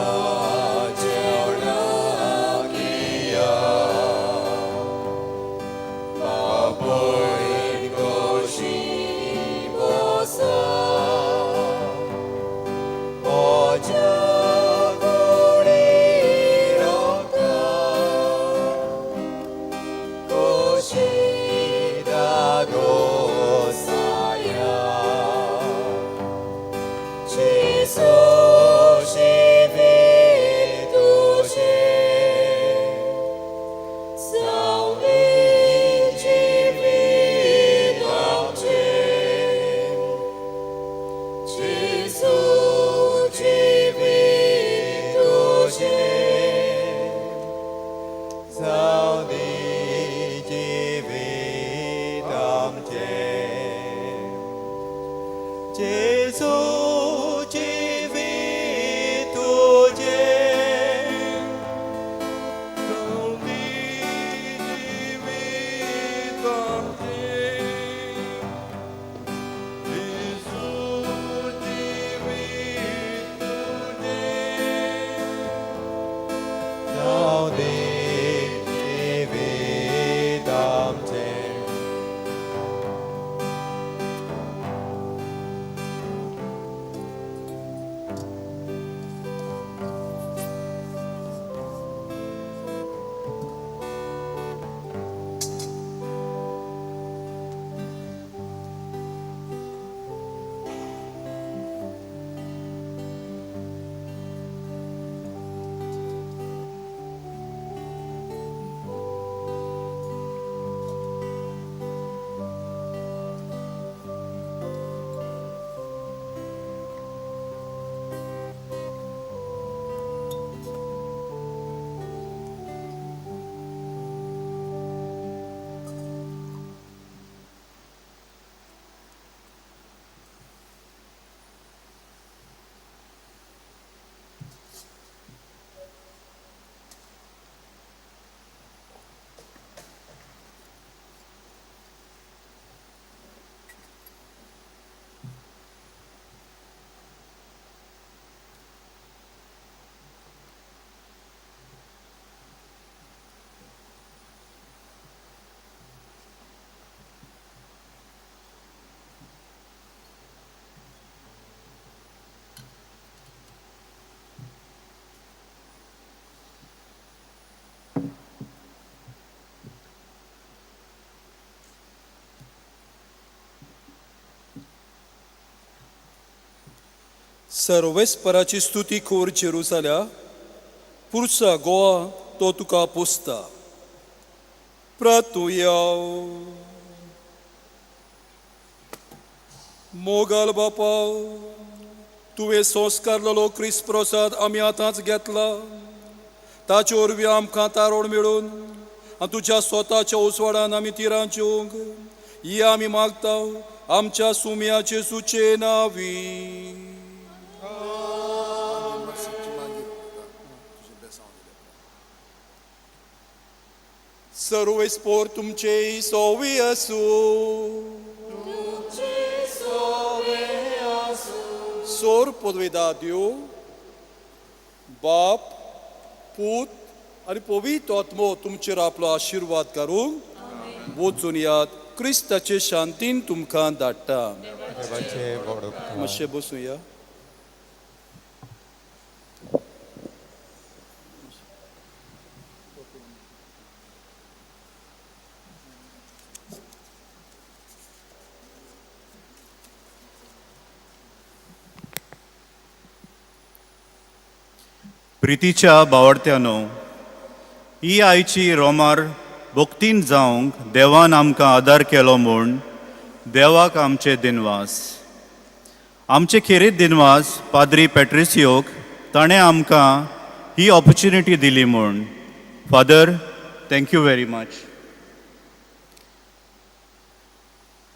जेजू जिवीत तुजें जावं दी जिवीत आमचें जेजू जिवीत तुजें जावं दी जिवीत आमचें. सर्वेस्पराची स्तुती खोर जेरुजाल्या पुरसा गोवा तो तुका पोसता. प्रतुयाव मोगल बापा, तुवें संस्कारलेलो क्रिस्त प्रसाद आमी आतांच घेतला. ताचे वरवीं आमकां तारोड मेळून आनी तुज्या स्वताच्या उजवाडान आमी तिरां जेवंक ही आमी मागता आमच्या सुम्या जेजूचे नांवी. सर्वेस्पोर तुमचे सोवी आसूं. सोर पदवेदा देव बाप, पूत आनी पवित्र आत्मो तुमचेर आपलो आशिर्वाद करूंक वचून यात. क्रिस्ताचे शांतीन तुमकां धाडटा. देवाचे व्हड उपकार. मातशें बसुया. प्रितीच्या बावडत्यानो, ही आयची रोमार भक्तीन जावंक देवान आमकां आदार केलो म्हूण देवाक आमचे दिनवास. आमचे खेरीत दिनवास पाद्री पेट्रिसियोक, ताणें आमकां ही ऑपॉर्च्युनिटी दिली म्हूण. Father, thank you very much.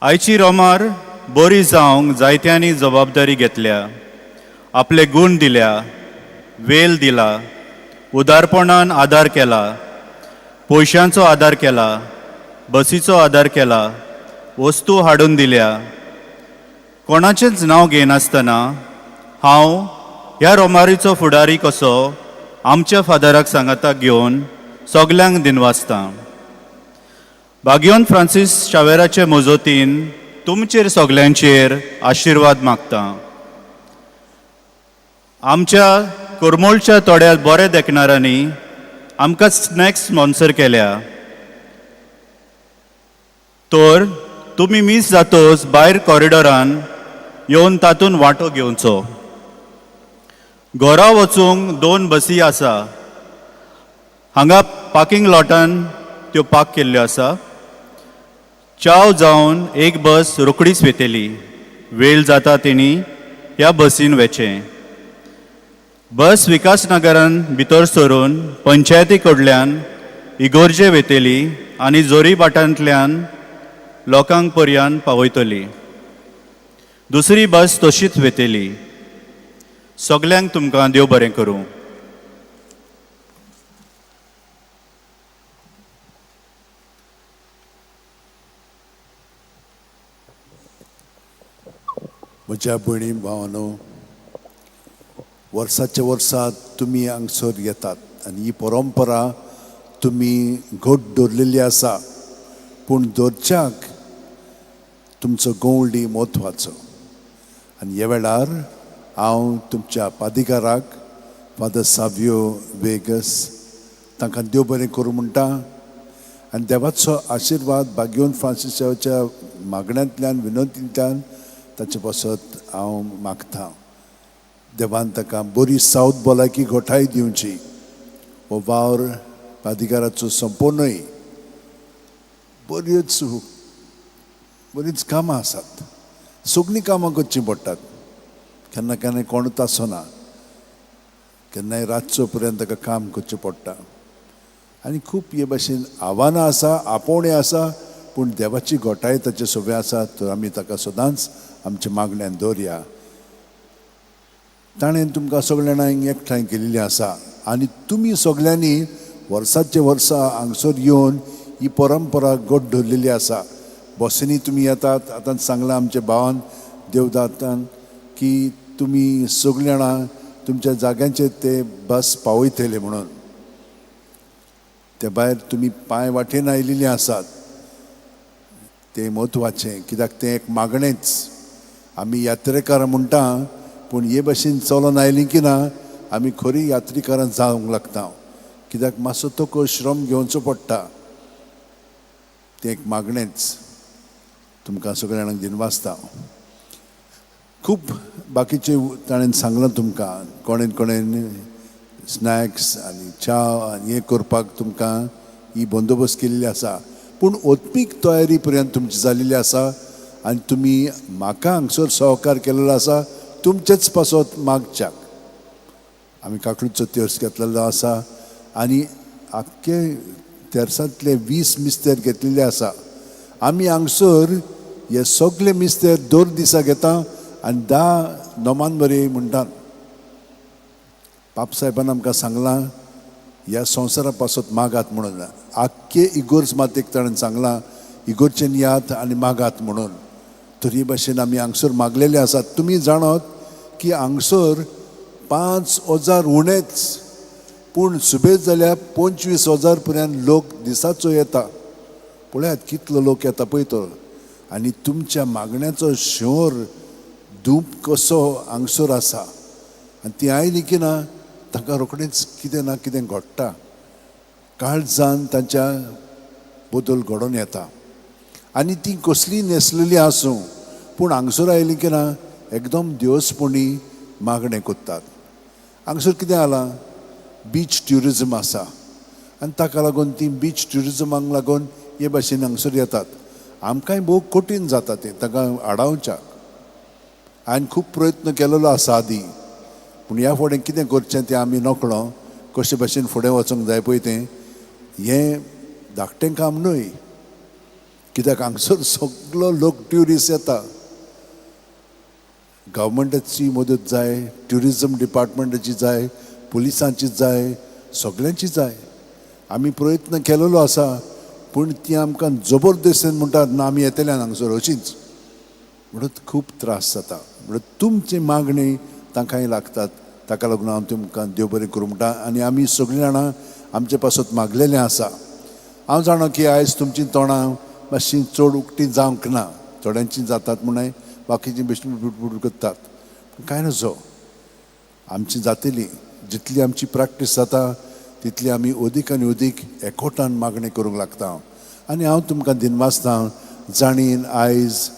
आयची रोमार बरी जावंक जायत्यांनी जबाबदारी घेतल्या, आपले गूण दिल्या, वेल दिला, उदारपणान आदार केला, पयशांचो आदार केला, बसीचो आदार केला, वस्तू हाडून दिल्या. कोणाचेंच नांव घेनासतना हांव ह्या रोमारीचो फुडारी कसो आमच्या फादराक सांगाताक घेवन सगल्यांक दिनवासतां. बागियोन फ्रांसीस शावेराचे मजतीन तुमचेर सगल्यांचेर आशिर्वाद मागता. आमच्या करमोलच्या थोड्या बऱ्या देखणाऱ्यांनी आमकां स्नॅक्स स्पॉन्सर केल्या, तर तुमी मीस जातोच भायर कॉरिडोरान येवन तातूंत वांटो घेवचो. घरा वचूंक 2 बसी आसा. हांगा पार्किंग लॉटान त्यो पार्क केल्ल्यो आसा. चाव जावन एक बस रोखडीच वेतली. वेळ जाता तेणी ह्या बसीन वेचें. बस विकास नगरान भितर सरून पंचायती कडल्यान इगोर्जे वेतली आनी जोरी भाटांतल्यान लोकांक पर्यान पावयतली. दुसरी बस तशीच वेतली. सगल्यांक तुमकां देव बरें करूं. म्हज्या भयणी भावानो, वर्साच्या वर्सा तुमी हांगसर येतात आनी ही परंपरा तुमी घट दवरलेली आसा. पूण दवरच्याक तुमचो गवळी म्हत्वाचो. आनी ह्या वेळार हांव तुमच्या पादिकाराक फादर सावियो वेगस तांकां देव बरें करूं म्हणटा आनी देवाचो आशिर्वाद भाग्योन फ्रांसिसाच्या मागण्यांतल्यान विनंतींतल्यान ताचे पासत हांव मागता. देवान ताका बरी सावत भलायकी घोठाय दिवची. हो वावर पादिकाराचो संपोनय बऱ्योच बरींच कामां आसात. सगळीं कामां करचीं पडटात. केन्ना केन्ना कोणूच आसना, केन्नाय रातचो पर्यंत ताका काम करचें पडटा. आनी खूब हे भाशेन आव्हानां आसा, आपोवणें आसा, पूण देवाची घोटाय ताचे सोबे आसा. तर आमी ताका सदांच आमच्या मागण्यान दवरया. ताणें तुमकां सगळ्या जाणांक एकठांय केल्ली आसा आनी तुमी सगल्यांनी वर्साचे वर्सा हांगसर येवन ही परंपरा घट दवरलेली आसा. बसींनी तुमी येतात. आतां सांगलां आमच्या भावान देवदातान की तुमी सगळीं जाणां तुमच्या जाग्यांचेर ते बस पावयतले म्हणून. ते भायर तुमी पांय वाटेन आयिल्ले आसात तें म्हत्वाचें, कित्याक तें एक मागणेंच. आमी यात्रेकारां म्हणटा, पूण हे भाशेन चलोन आयलीं की ना आमी खरी यात्रेकारां जावंक लागता. कित्याक मातसो तो श्रम घेवचो पडटा. तें एक मागणेंच. तुमकां सगळ्या जाणांक दिनवासता. खूब बाकीचें ताणें सांगलां तुमकां, कोणेन कोणेन स्नॅक्स आनी च्या आनी हें करपाक तुमकां ही बंदोबस्त केल्ली आसा. पूण ओत्मीक तयारी पर्यंत तुमची जाल्ली आसा आनी तुमी म्हाका हांगसर सहकार केल्लो आसा तुमचेच पासत मागच्याक. आमी काकडूचो तेर्स घेतलेलो आसा आनी आख्खे तेर्सांतले 20 मिस्तेर घेतलेले आसा. आमी हांगसर हे सगळे मिस्तेर दर दिसा घेता आनी 10 नोमान बरे म्हणटात. बाप साहेबान आमकां सांगलां ह्या संवसारा पासत मागात म्हणून. आख्खे इगोर्ज मातेक ताणें सांगलां इगोर्चेन यात आनी मागात म्हणून. तर हे भाशेन आमी हांगसर मागलेले आसात. तुमी जाणात की हांगसर 5,000 उणेच, पूण सुबेज जाल्यार 25,000 पर्यंत लोक दिसाचो येता. पळयात कितलो लोक येता पळय तो. आनी तुमच्या मागण्याचो शोर धूप कसो हांगसर आसा. आनी ती आयली की ना तांकां रोखडेंच कितें ना कितें घडटा. काळजान तांच्या बदल घडोवन येता. आनी ती कसली न्हेसलेली आसूं, पूण हांगसर आयली की ना एकदम देवसपणी मागणें करतात. हांगसर कितें जालां, बीच ट्युरिजम आसा आनी ताका लागून ती बीच ट्युरिजमाक लागून हे भाशेन हांगसर येतात. आमकांय भोव कठीण जाता तें ताका आडावच्याक. हांवें खूब प्रयत्न केलेलो आसा आदीं, पूण ह्या फुडें कितें करचें तें आमी नकळो. कशे भाशेन फुडें वचूंक जाय पळय तें हें धाकटें काम न्हय. कित्याक हांगसर सगलो लोक ट्युरिस्ट येता. गव्हर्मेंटाची मदत जाय, ट्युरिजम डिपार्टमेंटाची जाय, पुलिसांची जाय, सगल्यांची जाय. आमी प्रयत्न केलेलो आसा, पूण ती आमकां जबरदस्तीन म्हणटात ना आमी येतले हांगसर अशींच. म्हणून खूब त्रास जाता. म्हणून तुमची मागणी तांकांय लागतात. ताका लागून हांव तुमकां देव बरें करूं म्हणटा. आनी आमी सगळीं जाणां आमचे पासत मागलेलें आसा. हांव जाणा की आयज तुमचीं तोंडां मातशीं चड उक्तीं जावंक ना. थोड्यांचीं जातात म्हणून बाकीचीं बेश्टी बुटबुट करतात. पूण कांय नजो, आमची जातली. जितली आमची प्रॅक्टीस जाता तितली आमी अदीक आनी अदीक एकवटान मागणी करूंक लागता. आनी हांव तुमकां दिनवासता जाणीन आयज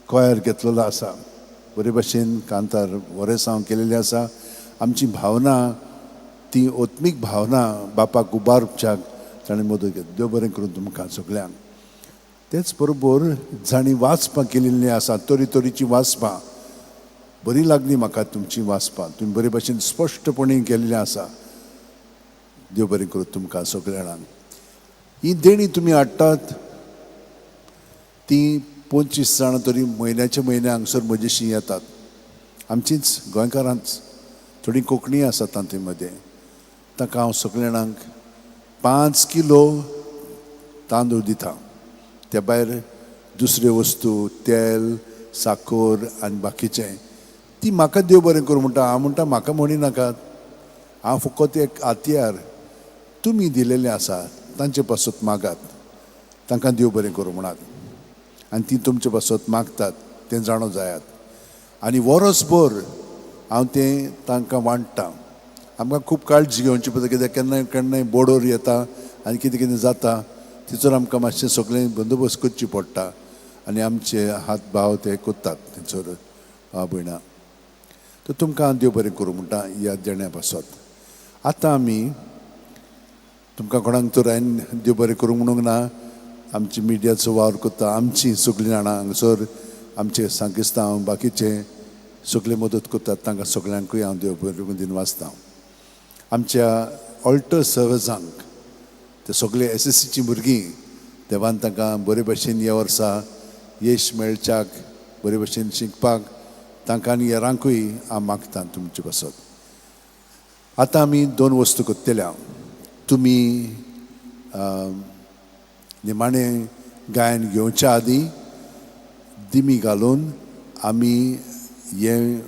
कोयर घेतलेलो आसा. बरे भाशेन कांतार वरेसांव केलेलें आसा. आमची भावना ती ओत्मीक भावना बापाक उबारच्याक ताणें मदत घेतली. देव बरें करूं तुमकां सगल्यांक. तेच बरोबर जांणी वाचपां केल्लीं आसा, तरी तरेचीं वाचपां बरी लागली म्हाका तुमची वाचपां. तुमी बरे भाशेन स्पश्टपणी केल्लीं आसा. देव बरें करूं तुमकां सगल्या जाणांक. ही देणी तुमी हाडटात ती 25 जाणां तरी म्हयन्याचे म्हयने हांगसर म्हजेशी येतात. आमचींच गोंयकारांच, थोडीं कोंकणी आसात तांचे मदें. तांकां हांव सगल्या जाणांक 5 किलो तांदूळ दिता. त्या भायर दुसऱ्यो वस्तू, तेल, साखर आनी बाकीचें ती म्हाका देव बरें करूं म्हणटा. हांव म्हणटा म्हाका म्हणी नाकात, हांव फकत एक हातयार तुमी दिलेलें आसा तांचे पासत मागात, तांकां देव बरें करूं म्हणात आनी ती तुमचे पासत मागतात तें जाणो जायात. आनी वरसभर हांव तें तांकां वांट्टा. आमकां खूब काळजी घेवची पडटा, कित्याक केन्नाय केन्नाय बोर्डर येता आनी कितें कितें जाता, थंयसर आमकां मातशें सगळें बंदोबस्त करची पडटा आनी आमचे हात भाव ते करतात थंयसर भाव भयणां. तर तुमकां देव बरें करूं म्हणटा ह्या देण्या पासत. आतां आमी तुमकां कोणाक तर हांवें देव बरें करूं म्हणूंक ना, आमची मिडियाचो वावर करता आमची सगळीं जाणां हांगसर आमचे सांकिस्तांव बाकीचे सगळे मदत करतात, तांकां सगळ्यांकूय हांव देव बरें दिवन वाचता. आमच्या ऑल्टर सर्वजांक ते सगळे SSCची भुरगीं देवान तांकां बरे भशेन ह्या वर्सा येश मेळच्याक, बरे भशेन शिकपाक तांकां आनी हेरांकूय हांव मागता तुमचे पासत. आतां आमी 2 वस्तू करतल्या. तुमी निमाणें गायन घेवच्या आदीं दिमी घालून आमी हें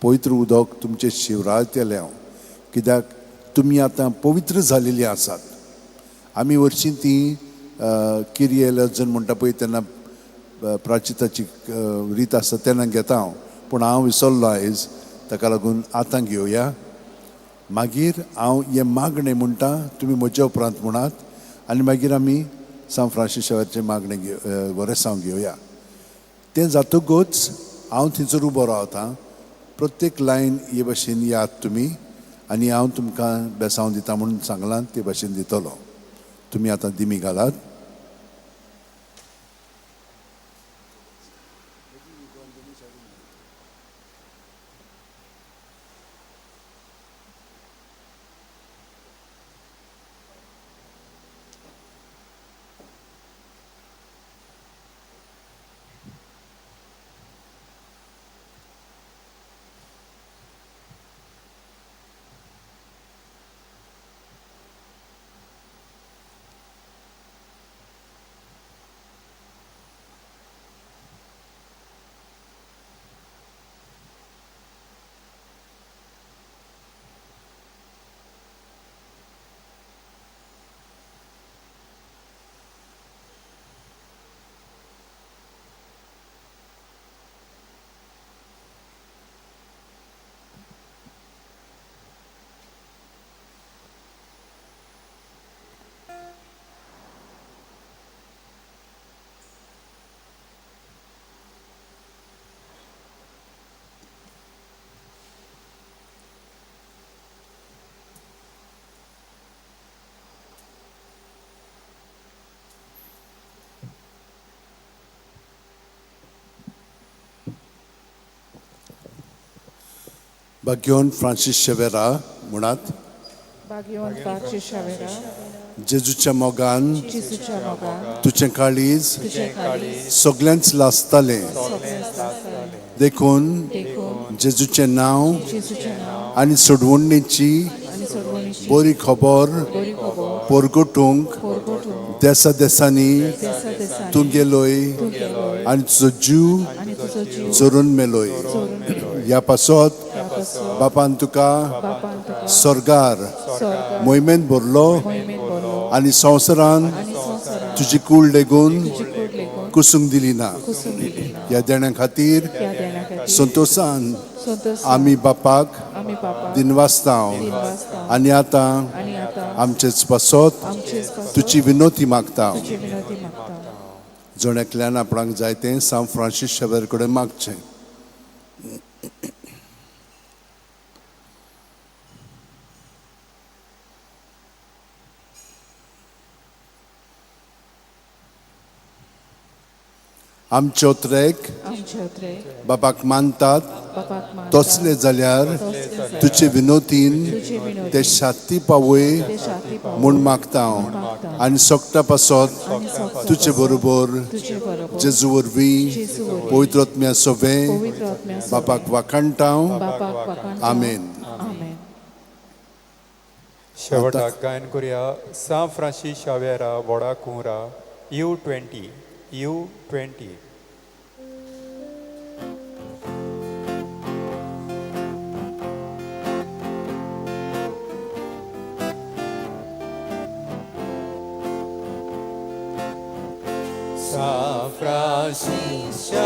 पवित्र उदक तुमचें शिवरायतले हांव, कित्याक तुमी आतां पवित्र जालेलीं आसात. आमी वर्शीं ती किरिये लजन म्हणटा पळय तेन्ना प्राचिताची रीत आसता तेन्ना घेता हांव, पूण हांव विसरलो आयज, ताका लागून आतां घेवया. मागीर हांव हें मागणें म्हणटा, तुमी म्हज्या उपरांत म्हणात आनी मागीर आमी सांत फ्रांसीस शावेराचें मागणें वरेसांव घेवया. तें जातकूच हांव थंयसर उबो रावता, प्रत्येक लायन हे भाशेन याद तुमी आनी हांव तुमकां बेसांव दिता म्हणून सांगलां ते भाशेन दितलो. तुमी आतां दिमी घालात. भाग्योन फ्रांसीस शेवेरा म्हणात. भाग्योन फ्रांसीस शेवेरा, जेजूच्या मोगान तुजें काळीज सगळ्यांच लासतालें, देखून जेजूचें नांव आनी सोडवणेची बरी खबर परगटूंक देसा देसांनी तूं गेलोय आनी तुजो जीव चोरून मेलोय. ह्या पासत बापान तुका स्वर्गार मोहिमेंत भरलो आनी संवसारान तुजी कूड लेगून कुसूंक दिली ना. ह्या देण्या खातीर संतोशान आमी बापाक दिनवासता आनी आतां आमचेच पासत तुजी विनोती मागता. जण एकल्यान आपणाक जाय तें सांत फ्रांसीस शेवेर कडेन मागचें. आमच्यो ट्रेक आमचे उतरे बापाक मानतात बापाक मानतात तसले जाल्यार तसले जाल्यार तुजे विनोतीन तुजे विनोतीन ते शांती पावय ते शांती पावय म्हूण मागता हांव म्हूण मागता. आनी सोगटा पासत आनी सोगटा तुजे पासत बरोबर तुजे बरोबर जेजू वरवीं जेजू वरवीं पवित्र आत्म्या सोबें पवित्र आत्म्या सोबें बापाक वाखाणटा हांव बापाक वाखाणटा. आमेन. आमेन. शेवटाक गायन करुया सां फ्रांसीस शावेरा वडा Kunwara U20 U20. San Francisco.